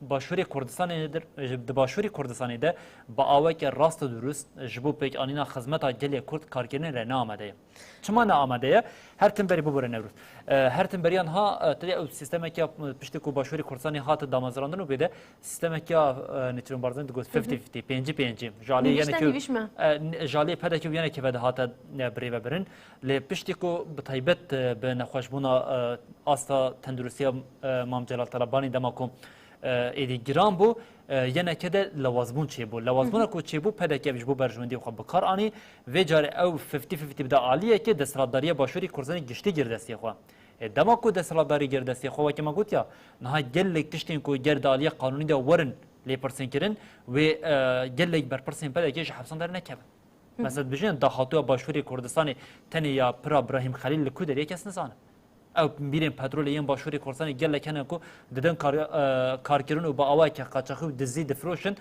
Başûrê Kurdistanê dir, ji, di Başûrê Kurdistanê de bi aweke rast û dirust ji bo pêkanîna xizmeta gelê Kurd karkirinê re ne amade ye? Çima ne amade ye? Her tim berî bibore Newroz. E, her tim beriya niha, e, tê ew sîstemeke, e, piştî ku Başûrê Kurdistanê hate damezrandin û bê de sîstemeke, e, Nêçîrvan Barzanî digot fifty fifty, pêncî pêncî. Ji aliyê Nivîşte yenekê, nivîş me. E, n-, ji aliyê P D K û yenekê ve de hate, e, birêvebirin. Lê piştî ku bi taybet, e, bi nexweşbûna, e, asta tenduristiya, e, Mam Celal Talebanî dema ku, e, êdî giran bû, e, yeneke de lewazbûn çêbû. Lewazbûna ku çêbû, P D K ev ji bo berjewendiyê xwe bi kar anî. Vê carê ew fifty fifty bide aliyekê desthilatdariya Başûrê Kurdistanê giştî gir destê xwe. E, dema ku desthilatdarî gir destê xwe, weke me gotiya, niha gelek tiştên ku ger di aliyê qanûnî de werin lêpirsînkirin, wê, e, gelek berpirsên P D K ji hepsan dernekevin. Mesela dibêjin dahatuya Başûrê Kurdistanê tenê ya pira Birahîm Xelîl li ku derê kes nizane. Ew mîrên petrolê yên Başûrê Kurdistanê gelek hene ku didin kar-, e, karkirin û bi awayeke qaçaxî û dizî difiroşin.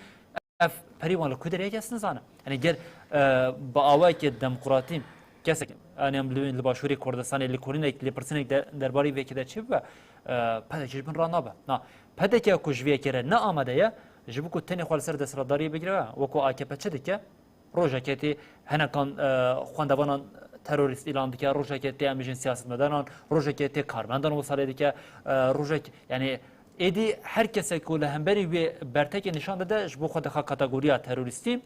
Ev perî wan li ku derê kes nizane. Yanî ger, e, bi awayeke demokratî kesek, yanî em li, li Başûrê Kurdistanê li konînek lêpirsinek de derbarî vê yekê de çêbibe, e, P D K ji bin re nabe. Na, P D K ku ji vê yekê re ne amade ye, ji bo ku tenê xwe li ser desthilatdariyê bigire, wekû A K P çi dike? Rojekê tê hinekan, e, xwendevanan terorîst îlan dike, rojekê tê em bijin siyasetmedaran, rojekê tê karmendan wisa lê dike, e, rojek, yanî êdî her kesek ku li hemberî wê bertekê nişan dide, ji bo xwe dixa kategoriya terorîstî,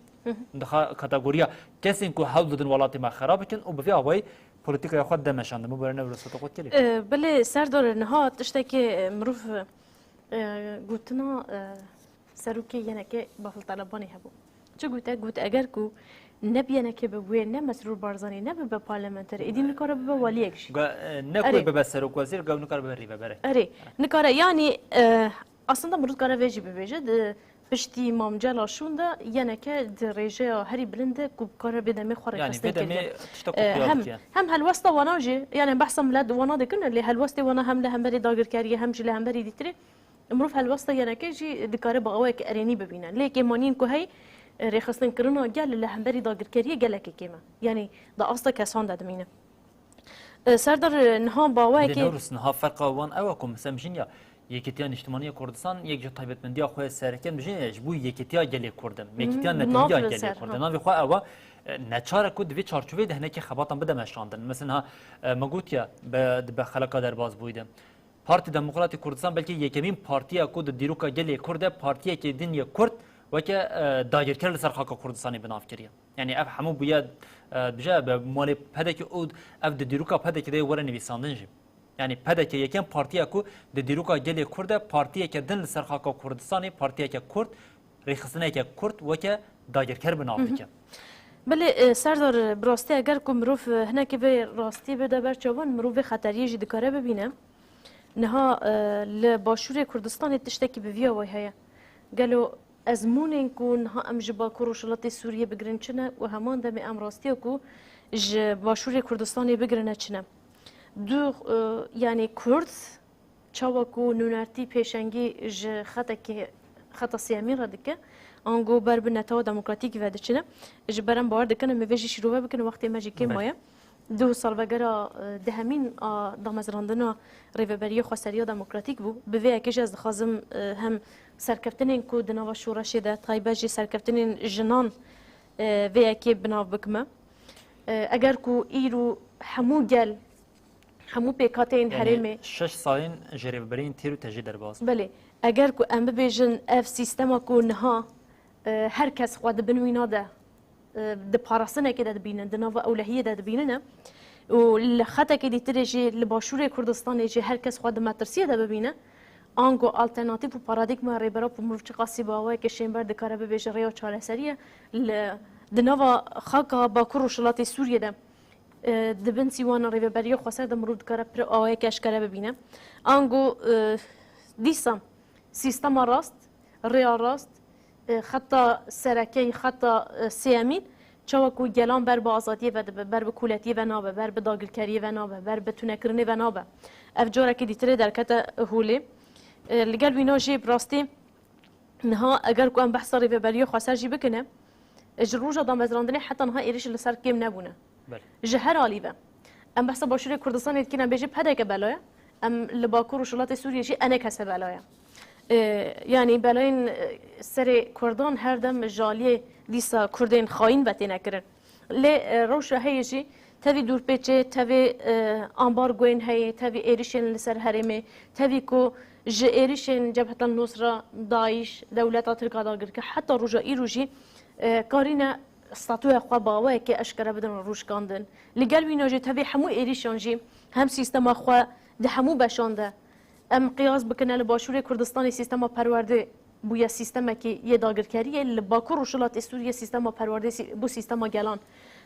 dixa kategoriya kesên ku hewl didin welatê me xera bikin û bi vî awayî polîtîkaya xwe dide meşandin. Bibore Newroz, soto xwe kirî. E, belê Serdar, niha tiştekî, e, mirov, e, gotina, e, serokê yenekê Bafil Talebanî hebû. Çi gote? Got, eger ku ne bi yenekê be wê, ne Mesrûr Barzanî, ne bibe parlamenter, êdî nikare bibe waliyek jî. Ga-, e, ne ku Erê. bibe serokwezîr, ga nikare bibe rêveberek. Erê, nikare, yanî, e, aslında mirov dikare vê jî bibêje, di piştî Mam Celal şûn de yeneke di rêjeya herî bilind de ku bikare bê demê xwe Yanî rêxistin vê demê kiriye. tişta ku E, xuya hem, dike. hem helwesta wana jî, yanî behsa milet wana dikin, lê helwestê wana hem li hemberî dagirkeriyê, hem jî li hemberî dîtirê. Mirov helwesta yenekê jî dikare bi awayek erênî bibîne. Lê kêmaniyên ku heyî, rêxistinkirina gel li hemberî dagirkeriyê gelekê kêm e. Yanî di asta kesan de dimîne. E, Serdar, e, niha bi Lê awayekê Newroz, niha ferqa wan ew e ku mesela em jin ya Yekîtiya Niştimanî ya Kurdistan yek ji taybetmendiya xwe ya sereke em jin ya ji bo yekîtiya gelê Kurd e. Yekîtiya Hı, netewiya nav li gelê ser, Kurd e. ha. Navê xwe ew e, e, neçar e ku di vê çarçoveyê de hinekî xebatan bide meşandin. Mesela niha, e, me gotiye be, dibe xeleka derbazbûyî de. Partî Demokratîk Kurdistan belkî yekemîn partî ye ku di dîroka gelê Kurd de partiyekê din yê Kurd weke, e, dagirker li ser xaka Kurdistanê bi nav kiriye. Yanî ev hemû bûye, e, dibêje bi malê P D K û ev di dîroka P D K de were nivîsandin jî. Yanî P D K yekem partî ye ku di dîroka gelê Kurd de partiyeke din li ser xaka Kurdistanê, partiyeke Kurd, rêxistineke Kurd weke dagirker bi nav Hı hı. dike. Belê, e, Serdar, e, bi rastî eger ku mirov, e, hinekî vê rastî bide ber çavan, mirov vê xeteriyê jî dikare bibîne. Niha, e, li Başûrê Kurdistanê tiştekî bi vî awayî heye. Gelo ezmûnên ku niha em ji Bakur Rojhilatê Sûriyê bigirin çi ne û heman demê em rastiya ku ji Başûrê Kurdistanê bigirine çi ne? Du, e, yanî Kurd, çawa ku nûnertî pêşengî ji xetekê xeta sêyemîn re dike. Ango ber bi netewa demokratîkî ve diçine. Ji ber em bawer dikin em ê vê jî şîrove bikin, wextê me jî kêm maye. Duh salvegera, e, dehemîn a damezrandina Rêveberiya Xweseriya Demokratîk bû. Bi vê yekê jî ez dixwazim, e, hem serkeftinên ku di nava şoreşê de, taybet jî serkeftinên jinan, e, vê yekê bi nav bikime. E, eger ku îro hemû gel, hemû pêkhateyên herêmê. Şeş salên ji rêveberiyên têr û tejê derbas bû. Belê, eger ku em bibêjin ev sîstema ku niha, e, her kes xwe di bin wîna de, e, di parastinekê de dibînin, di nava ewlehiyê de dibînin e, û li xetekê dîtirê jî li Başûrê Kurdistanê jî her kes xwe di metirsiyê de bibîne, ango alternatîf û paradîgma Rêber Apo mirov çiqasî bi awayeke şênber dikare bibêje rêya çareseriyê, li, di nava xaka Bakur Rojhilatê Sûriyê de, e, di bin sîwana Rêveberiya Xweser de mirov dikare pir awayeke eşkere bibîne. Ango, e, dîsa sîstema rast, rêya rast, e, xeta serekeyî, xeta, e, sêyemîn, çawa ku gelan ber bi azadiyê ve dibe, ber bi koletiyê ve nabe, ber bi dagirkeriyê ve nabe, ber bi tunekirinê ve nabe. Ev carekê dîtirê derkete holê. E, li gel wîna jî bi rastî niha eger ku em behsa Rêveberiya Xweser jî bikine, e, ji roja damezrandinê heta niha êrîş li ser kêm nebûne. Belê. Ji her alî ve. Em behsa Başûrê Kurdistanê dikin, em bêjin P D K bela ye. Em li Bakur û Rojhilatê Sûriyê jî E N K S bela ye. E, yanî belayên, e, serê Kurdan her dem ji aliyê dîsa Kurdên xayîn ve têne kirin. Lê, e, rewşa heye jî tevî dûrpêçê, tevî, e, ambargoyên heye, tevî êrîşên li ser herêmê, tevî ku ji êrîşên Cebhetel Nusra, DAIŞ, dewleta Tirk a dagirker heta roja îro jî, e, karîne statûya xwe bi awayekê eşkere bidin rûşkandin. Li gel wîna jî tevî hemû êrîşan jî hem sîstema xwe di hemû beşan de, em qiyas bikine li Başûrê Kurdistanê sîstema perwerdê bûye sîstemekî yê dagirkeriyê, li Bakur Rojhilatê Sûriyê sîstema perwerdê sî-, bû sîstema gelan.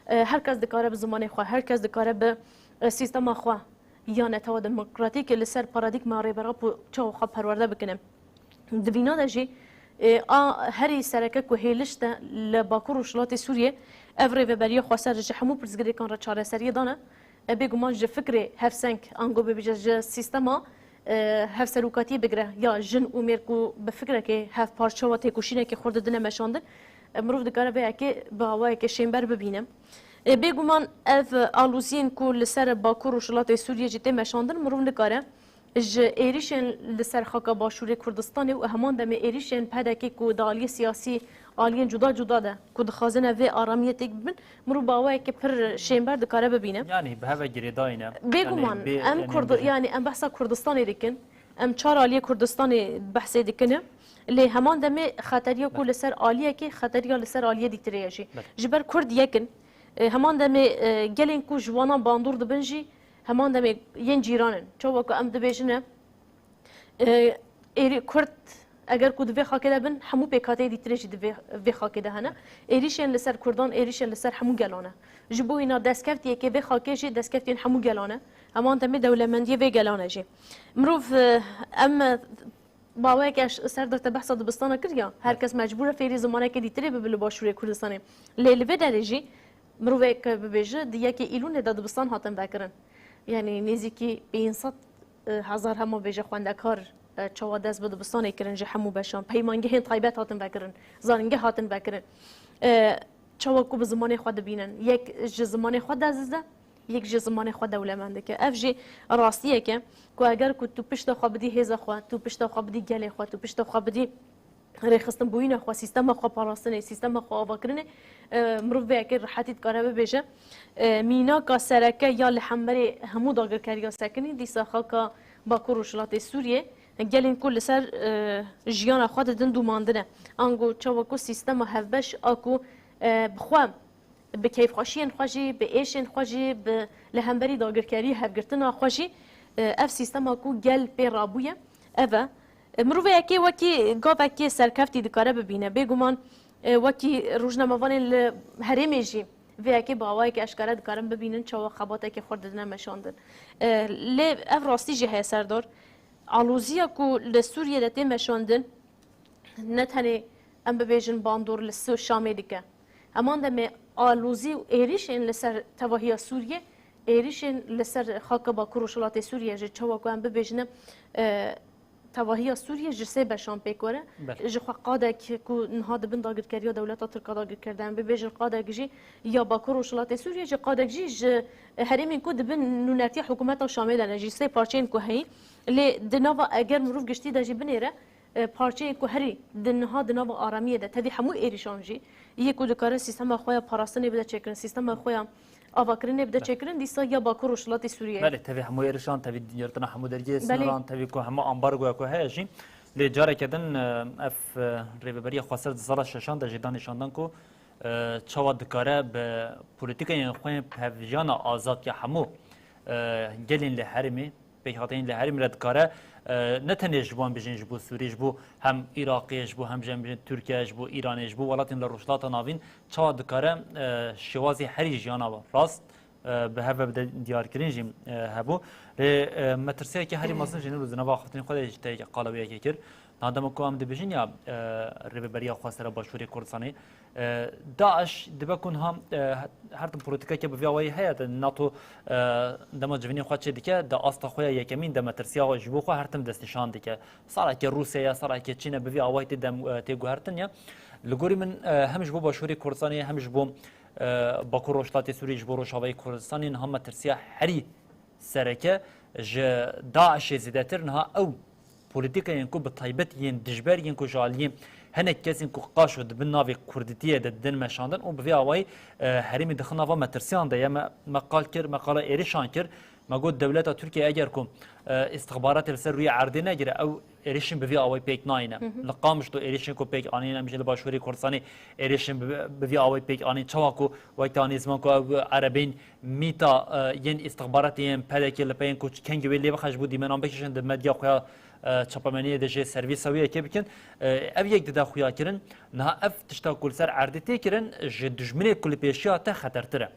E, her kes dikare bi zimanê xwe, her kes dikare bi, e, sîstema xwe ya netewa demokratîk li ser paradîgma Rêber Apo çawa xwe perwerde bikine. Di vîna de jî, e, a herî sereke ku hêliş de li Bakur Rojhilatê Sûriyê ev rêveberiya xweser ji hemû pirsgirêkan re çareseriyê dane. E, bêguman ji fikrê hevseng, ango bibêje ji sîstema, e, hevserokatiyê bigire ya jin û mêr ku bi fikrekê hevparçe ve têkoşînekê xurt didine meşandin, e, mirov dikare vê yekê bi awayekê şênber bibîne. E, bêguman ev aloziyên ku li ser Bakur Rojhilatê Sûriyê jî tê meşandin, mirov nikare ji êrîşên li ser xaka Başûrê Kurdistanê û heman demê êrîşên P D K ku di aliyê siyasî, aliyên cuda cuda de ku dixwazine vê aramiyê têk bibin, mirov bi awayeke pir şênber dikare bibîne. Yanî bi hev ve girêdayî ne. Bêguman, yanî bê-, em yanî Kurd-, bê- yanî em behsa Kurdistanê dikin, em çar aliyê Kurdistanê behsê dikine. Lê heman demê xeteriya ku Belê. li ser aliyekê, xeteriya li ser aliyê dîtirê ye jî. Belê. Ji ber Kurd yek in. E, heman demê, e, gelên ku ji wana bandor dibin jî, heman demê yên cîran in. Çawa ku em dibêjine, e, êrî-, Kurd eger ku di vê xakê de bin, hemû pêkhateyê dîtirê jî di vê, vê xakê de hene. Êrîşên li ser Kurdan, êrîşên li ser hemû gelan e. Ji bo wîna destkeftiyeke vê xakê jî destkeftiyên hemû gelan e. Heman demê dewlemendiyê vê gelan e jî. Mirov, e, em, e, baweyeke ş-, ser de te behsa dibistana kir ya, her kes mecbûr e fêrî zimanekê dîtirê bibe li Başûrê Kurdistanê. Lê li vê derê jî mirovek bibêje di yekê Îlûnê de dibistan hatin vekirin. Yanî nêzîkî pênc sed hezar hema bêje xwendekar, e, çawa dest bi dibistanê kirin ji hemû beşan. Peymangehên taybet hatin vekirin, zanîngeh hatin vekirin. E, çawa ku bi zimanê xwe dibînin. Yek ji zimanê xwe dest dide, yek ji zimanê xwe dewlemend dike. Ev jî rastiyek e ku eger ku tu pişta xwe bidî hêza xwe, tu pişta xwe bidî gelê xwe, tu pişta xwe bidî rêxistinbûyîna xwe, sîstema xwe parastinê, sîstema xwe avakirinê, e, mirov vê yekê rehetî dikare bibêje. E, mînaka sereke ya li hemberî hemû dagirkeriya sekinî, dîsa xaka Bakur Rojhilatê Sûriyê, gelên ku li ser, e, jiyana xwe didin dûmandin e. Ango çawa ku sîstema hevbeş a ku, e, bi xwe bi keyfxweşiyên xwe jî, bi êşên xwe jî, bi li hemberî dagirkerî hevgirtina xwe jî, e, ev sîstema ku gel pê rabûye, ev e. E, mirovê yekê wekî gavekê serkeftî dikare bibîne. Bêguman, e, wekî rojnamevanên li herêmê jî vê yekê bi awayekî eşkere dikarin bibînin çawa xebateke xurt didine meşandin. E, lê ev rastî jî heye Serdar. Aloziya ku li Sûriyê de tê meşandin, ne tenê em bibêjin bandor li Sî-, Şamê dike. Heman demê alozî û êrîşên li ser tevahiya Sûriyê, êrîşên li ser xaka Bakur Rojhilatê Sûriyê jî çawa ku em bibêjine, e, Tevahiya Sûriyê ji sê beşan pêk were. Belê. Ji xwe qadek ku niha di bin dagirkeriya dewleta Tirk a dagirkirde, em bibêjin qadek jî ya Bakur Rojhilatê Sûriyê, ji qadek jî ji herêmên ku di bin nûnertiya hikûmeta Şamê de ne jî, sê parçeyên ku heyî. Lê di nava, eger mirov giştî de jî binêre, e, parçeyên ku herî di niha di nava aramiyê de tevî hemû êrîşan jî, yê ku dikare sîstema xwe ya parastinê bide çêkirin, sîstema xwe ya avakirinê bide çêkirin, dîsa ya Bakur Rojhilatê Sûriyê. Belê, tevî hemû êrişan, tevî girtina hemû dergehê sînoran, tevî ku hemû ambargoya ku heye jî. Lê careke din, e, ev, e, rêveberiya xweser di sala şeşan de jî da nîşandan ku, e, çawa dikare bi polîtîkayên xwe yên pevjiyana azad ya hemû, e, gelên li herêmê, pêkhateyên li herêmê re dikare, e, ne tenê ji bo em bijîn ji bo Sûrî, ji bo hem Iraqê, ji bo hem jî em bijîn Tirkiye, ji bo Îranê, ji bo welatên li Rojhilata Navîn çawa dikare, e, şêwazê herî jiyana rast, e, bi hev ve bide diyarkirin jî, e, hebû. Lê, e, metirsiyeke herî mezin jî nîro di nava axaftinên xwe de jî te qala wê yekê kir. Niha dema ku em dibêjin ya, e, Rêveberiya Xweser a Başûrê Kurdistanê, e, DAIŞ dibe ku niha, e, her tim polîtîkeke bi vî awayî heye, de NATO, e, dema civînên xwe çê dike, di asta xwe ya yekemîn de metirsiya ji bo xwe her tim destnîşan dike. Sereke Rûsya ye, sereke Çîn e, bi vî awayî tê dem, e, tê guhertin ya. Li gorî min, e, hem ji bo Başûrê Kurdistanê, hem ji bo, e, Bakur Rojhilatê Sûriyê, ji bo Rojavayê Kurdistanê niha metirsiya herî sereke ji DAIŞê zêdetir niha ew polîtîkayên ku bi taybet yên dijber yên ku ji aliyê hinek kesên ku qaşo di bin navê kurdîtiyê de didin meşandin û bi vî awayî, e, herêmê dixin nava metirsiyan de ye. Me, me qal kir, me qala êrişan kir. Me got dewleta Tirkiye eger ku, e, îstixbaratê li ser rûyê erdê negire, ew êrişên bi vî awayî pêk nayîne. Li Qamişlo êrişên ku pêk anîn, em jî li Başûrê Kurdistanê êrişên bi, bi vî awayî pêk anîn. Çawa ku wek te anî ziman ku ew erebeyên mîta, e, yên îstixbaratê yên P D K li peyên ku kengî wê lê bixe ji bo dîmenan bikişin di medya xwe ya, e, çapemeniyê de jê servîsa wê yekê bikin. E, ev yek dide xuya kirin. Niha ev tişta ku li ser erdê tê kirin ji dijminê ku li pêşiya te xetertir e.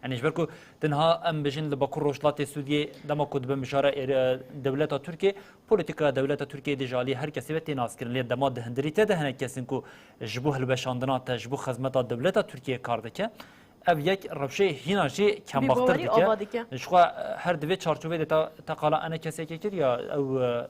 Yanî ji ber ku tu niha em bijin li Bakur Rojhilatê Sûriyê dema ku dibe mijara êr-, e, dewleta Tirkiyê, polîtîka dewleta Tirkiyê dê ji aliyê her kesê ve tê naskirin. Lê dema di hundirî te de hinek kesên ku ji bo hilweşandina te, ji bo xizmeta dewleta Tirkiyê kar dike, ev yek rewşê hîna jî kembaxtir Bêbawerî ava dike. dike. Ji xwe, e, her divê çarçoveyê de te, te qala enekesê kir ya ew, e,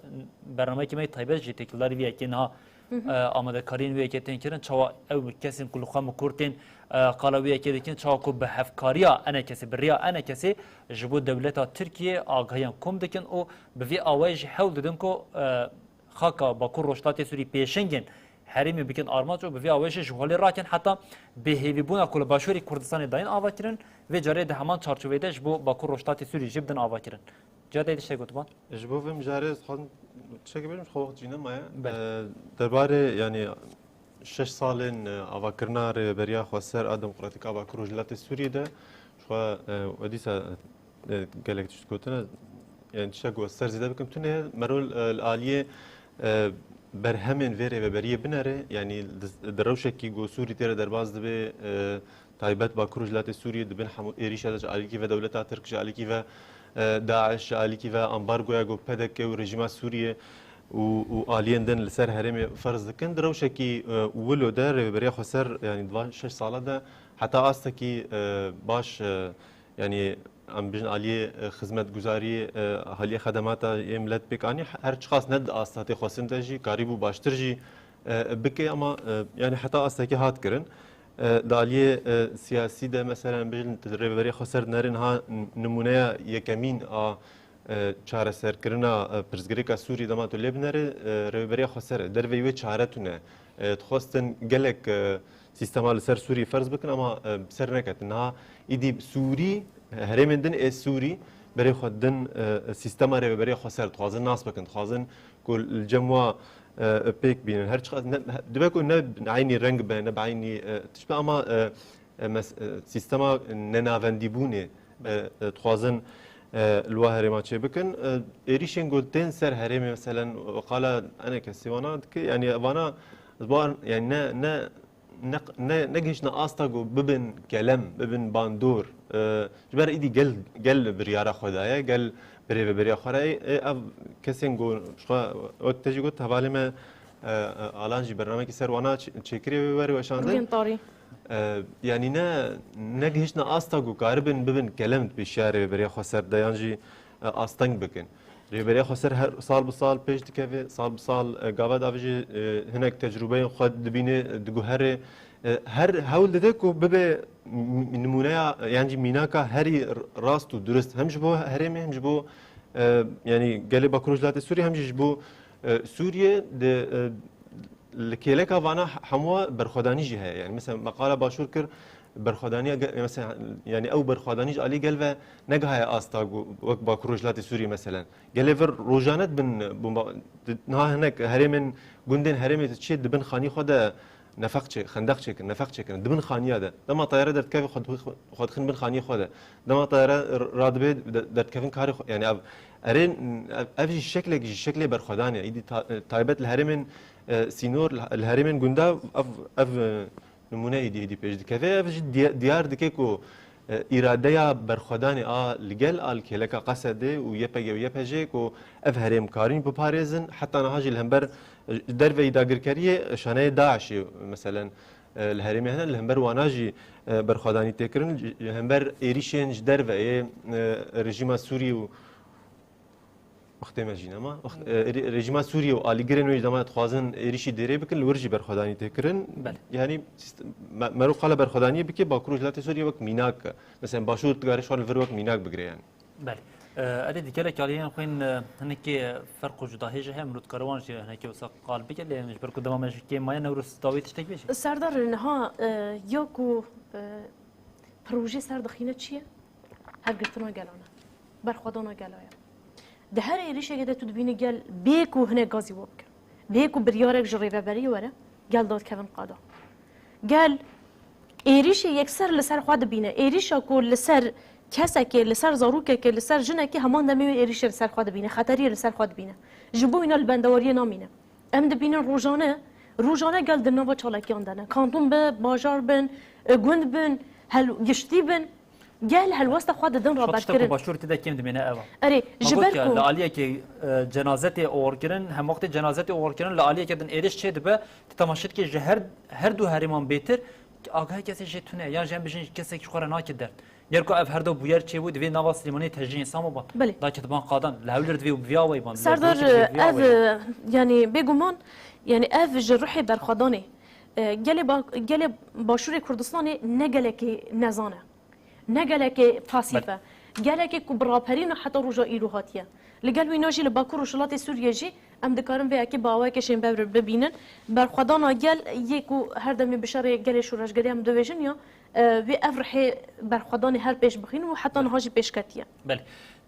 bernameyekî me taybet jî têkildarî vê yekê niha, e, amadekariyên wê yekê tên kirin, çawa ew kesên ku li xwe mikur tên, e, qala wê yekê dikin, çawa ku bi hevkariya enekesê, bi riya enekesê ji bo dewleta Tirkiyê agahiyan kom dikin û bi vî awayî jî hewl didin ku, e, xaka Bakur Rojhilatê Sûrî pêşengên herêmê bikin armanc û bi vî awayî jî ji holê rakin heta bêhêvîbûna ku li Başûrê Kurdistanê dayîn ava kirin, vê carê di heman çarçoveyê de ji bo Bakur Rojhilatê Sûrî jî bidin ava kirin. Cihadê tiştek gotiban? Ji bo vê mijarê ez dixwazim tiştekê bêjim, ji xwe wext jî nemaye. Belê. E, derbarê, yanî, şeş salên, e, avakirina Rêveberiya Xweser a Demokratîk a Bakur Rojhilatê Sûriyê de, ji xwe, e, we dîsa, e, gelek tişt gotine, yanî tiştek ku ez ser zêde bikim tune ye, merû, e, li aliyê, e, berhemên vê rêveberiyê binere, yanî di, di rewşekî ku Sûrî tê re derbas dibe, e, taybet Bakur û Rojhilatê Sûriyê di bin hemû êrîşa de ji alîkî ve dewleta Tirk, ji alîkî ve, e, DAIŞ, ji alîkî ve ambargoya ku P D K û rejîma Sûriyê û, û aliyên din li ser herêmê ferz dikin. Di rewşekî, e, wilo de Rêveberiya Xweser, yanî di van şeş sala de heta astekî, e, baş, e, yanî em bijin aliyê, e, xizmetguzariyê, e, aliyê xedemata yê milet pêk anî, her çiqas ne di asta tê xwestin de jî karîbû baştir jî, e, bike, ama, e, yanî heta astekî hat kirin. E, di aliyê, e, siyasî de, mesela, em bijin, di Rêveberiya Xweser dinere niha n-, nimûneya yekemîn a, e, çareserkirina, e, pirsgirêka Sûriyê dema tu lê binere, e, Rêveberiya Xweser e. Derveyî wê çare tune. E, dixwestin gelek, e, sîstema li ser Sûriyê ferz bikin, ama, e, bi ser neketin. Niha îdî Sûrî, herêmên din ê Sûrî berê xwe din, e, sîstema Rêveberiya Xweser dixwazin nas bikin, dixwazin ku li cem wa, e, pêk bînin. Her çiqas ne, dibe ku ne bi eynî reng be, ne bi eynî, e, tişt be, ama, e, e, mes-, e, sîstema nenavendîbûnê, e, e, dixwazin, e, li wa herêma çê bikin. E, êrîşên ku tên ser herêmê, meselen, qala eneke sêwana dike, yanî vana, ez bawer, yanî ne, ne, ne, ne, negihiştine asta ku bibin kelem, bibin bandor. E, ji ber îdî gel, gel biryara xwe daye, gel bi rêveberiya xwe re ye. E, ev kesên ku ji xwe, wek te jî got, hevalê me, e, e, Alan jî bernamekî ser wana çê-, çêkiriye wê werê weşandin. Rûyên tarî. E, yanî ne, negihiştine asta ku karibin bibin kelem di pêşiya Rêveberiya Xweser de yan jî, e, asteng bikin. Rêveberiya Xweser her sal bi sal pêş dikeve, sal bi sal, e, gava davê jî, e, hinek tecrûbeyên xwe dibîne, e, diguhere. E, her hewl dide ku bibe m-, nimûneya, yan jî mînaka herî r-, rast û durist hem ji bo herêmê hem ji bo, e, yanî gelê Bakur û Rojhilatê Sûriyê hem jî ji bo, e, Sûriyê di, e, li kêleka vana hemû berxwedanî jî heye. Yanî mesela me qala Başûr kir, berxwedaniya ge-, mesela, yanî ew berxwedanî ji alî gel ve negihaye asta ku wek Bakur Rojhilatê Sûriyê meselen. Gelê vir rojane dibin bomba, di-, niha hinek herêmên gundên herêmê diçê dibin xanî xwe de nefeq çê, xendeq çêkirin, nefeq çêkirin. Dibin xaniya de. Dema tayare derdikeve xwe, xwe dixin bin xaniyê xwe de. Dema tayare r-, radibe de-, derdikevin karê xwe. Yanî ev, erê, ev, ev jî şeklek, jî şeklê berxwedanê. Îdî ta-, taybet li herêmên, e, sînor, li, li herêmên gunda ev, ev, e, nimûne êdî êdî pêş dikeve. Ev jî diya-, diyar dike ku, e, îradeya berxwedanê a li gel a li kêleka Qesedê û Y P G û Y P J ku ev herêm karîn biparêzin, heta niha jî li hember, e, ji derveyî dagirkeriyê şaneyê DAIŞê, meselen, e, li herêmê hene, li hember wana jî, e, berxwedanî tê kirin, ji, ji hember êrîşên ji derve yê, e, rejîma Sûriyê û Wextê me jî nema. Wext, e, re-, rejîma Sûriyê û alîgirên wê ji dema dixwazin êrîşî dêrê bikin, li wir jî berxwedanî tê kirin. Belê. Yanî sîst-, me-, mero qala berxwedaniyê bike, Bakur û Rojhilatê Sûriyê wek mînak, mesela Başûr dikarê xwe li vir wek mînak bigire yanî. Belê. E, erê di gelek aliyên xwe yên, e, hinekê ferq û cudahiyê jî heye, mirov dikare wan jî hinekê wisa qal bike, lê ji ber ku dema me ji kêm maye, Newroz, dawî tiştek bêjî? Serdar, niha, e, ya ku, e, Projê ser dixîne çi ye? Hevgirtina gelan e. Berxwedana gela ye. Di her êrişekê de tu dibînî gel bê ku hinek gazî we bike. Bê ku biryarek ji rêveberiyê were, gel dadkevin qada. Gel êrişê yekser li ser xwe dibîne. Êrişa ku li ser kesekê, li ser zarokekê, li ser jinekê heman demê wê êrişê li ser xwe dibîne. Xeteriyê li ser xwe dibîne. Ji bo wîna li bendewariyê namîne. Em dibînin rojane, rojane gel di nava çalakiyan de ne. Kanton be, bajar bin, e, gund bin, hel-, giştî bin. Gel helwesta xwe didin Şo tiştek ku raberkirin. Başûr tê de kêm dimêne ev e. Erê, Me ji got ber ya, ku li aliyekê, e, cenaze tê oxirkirin, hem wextê cenaze tê oxirkirin, li aliyekê din êrîş çê dibe, tu temaşe dikê ji her, her du herêman bêtir, agahê kesê jê tune, yan jî em bijin kesek ji xwe re nake derd. Ger ku ev her du bûyer çêbû, divê nava Silêmaniyê tejî Îslamabad. Belê. Daketiban qadan. Li Hewlêr divê û bi vî awayî ban. Li Serdar, Dîlokê divê bi vî ev, awayî ban. Yanî bêguman, yanî ev ji ruhê berxwedanê, e, gelê ba-, gelê Başûrê Kurdistanê ne gelekî nezan e. Ne gelekî pasîf Belê. e. Gelekê ku bi raperîna heta roja îro hatiye. Li gel wîna jî li Bakur Rojhilatê Sûriyê jî em dikarin vê yekê bi awayekê şênbev re bibînin. Berxwedana gel yê ku her demê bi şerê gelê şoreşgerî em dibêjin ya, e, wê ev rihê berxwedanê her pêş bixîn û heta niha jî pêş ketiye. Belê.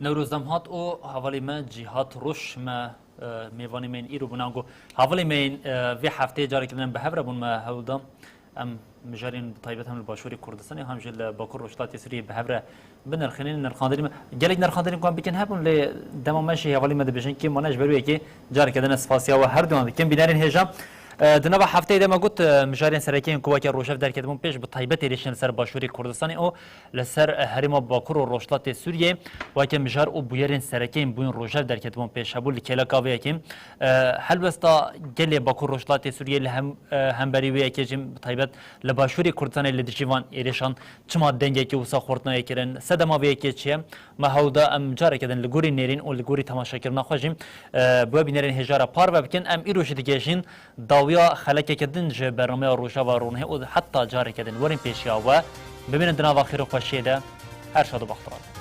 Newroz Demhat û hevalê me Cîhat Roş me, e, mêvanê me yên îro bûn. Ango hevalê me yên, e, vê hefteyê careke din em bi hev re bûn, me hewl da em mijarên bi taybet hem li Başûrê Kurdistanê hem jî li Bakur Rojhilatê Sûriyê bi hev re binirxînin. Nirxandinê me, gelek nirxandinên ku em bikin hebûn, lê dema me jî hevalê me dibêjin kêm mane, ji ber wê yekê careke din ez spasiya we herduyan dikim. Bînerên hêja, e, di nava hefteyê de me got, e, mijarên sereke yên ku weke rojev derketibûn pêş, bi taybet êrîşên li ser Başûrê Kurdistanê û li ser, e, herêma Bakur û Rojhilatê Sûriyê weke mijar û bûyerên sereke yên bûyîn rojev derketibûn pêş hebû. Li kêleka vê yekê, e, helwesta gelê Bakur Rojhilatê Sûriyê li hem, e, hemberî wê yekê jî bi taybet li Başûrê Kurdistanê li dijî van êrîşan çima dengekî wisa xurt nayê kirin? Sedema vê yekê çi ye? Me hewl da em careke din li gorî nêrîn û li gorî temaşekirina xwe jî, e, bi we bînerên hêja re parve bikin. Em îro jî digihêjin dawiya xelekeke din ji bernameya Rojava Ronahî û heta careke din werin pêşiya we. Bimînin di nava xêr û xweşiyê de. Her şad û bextewar.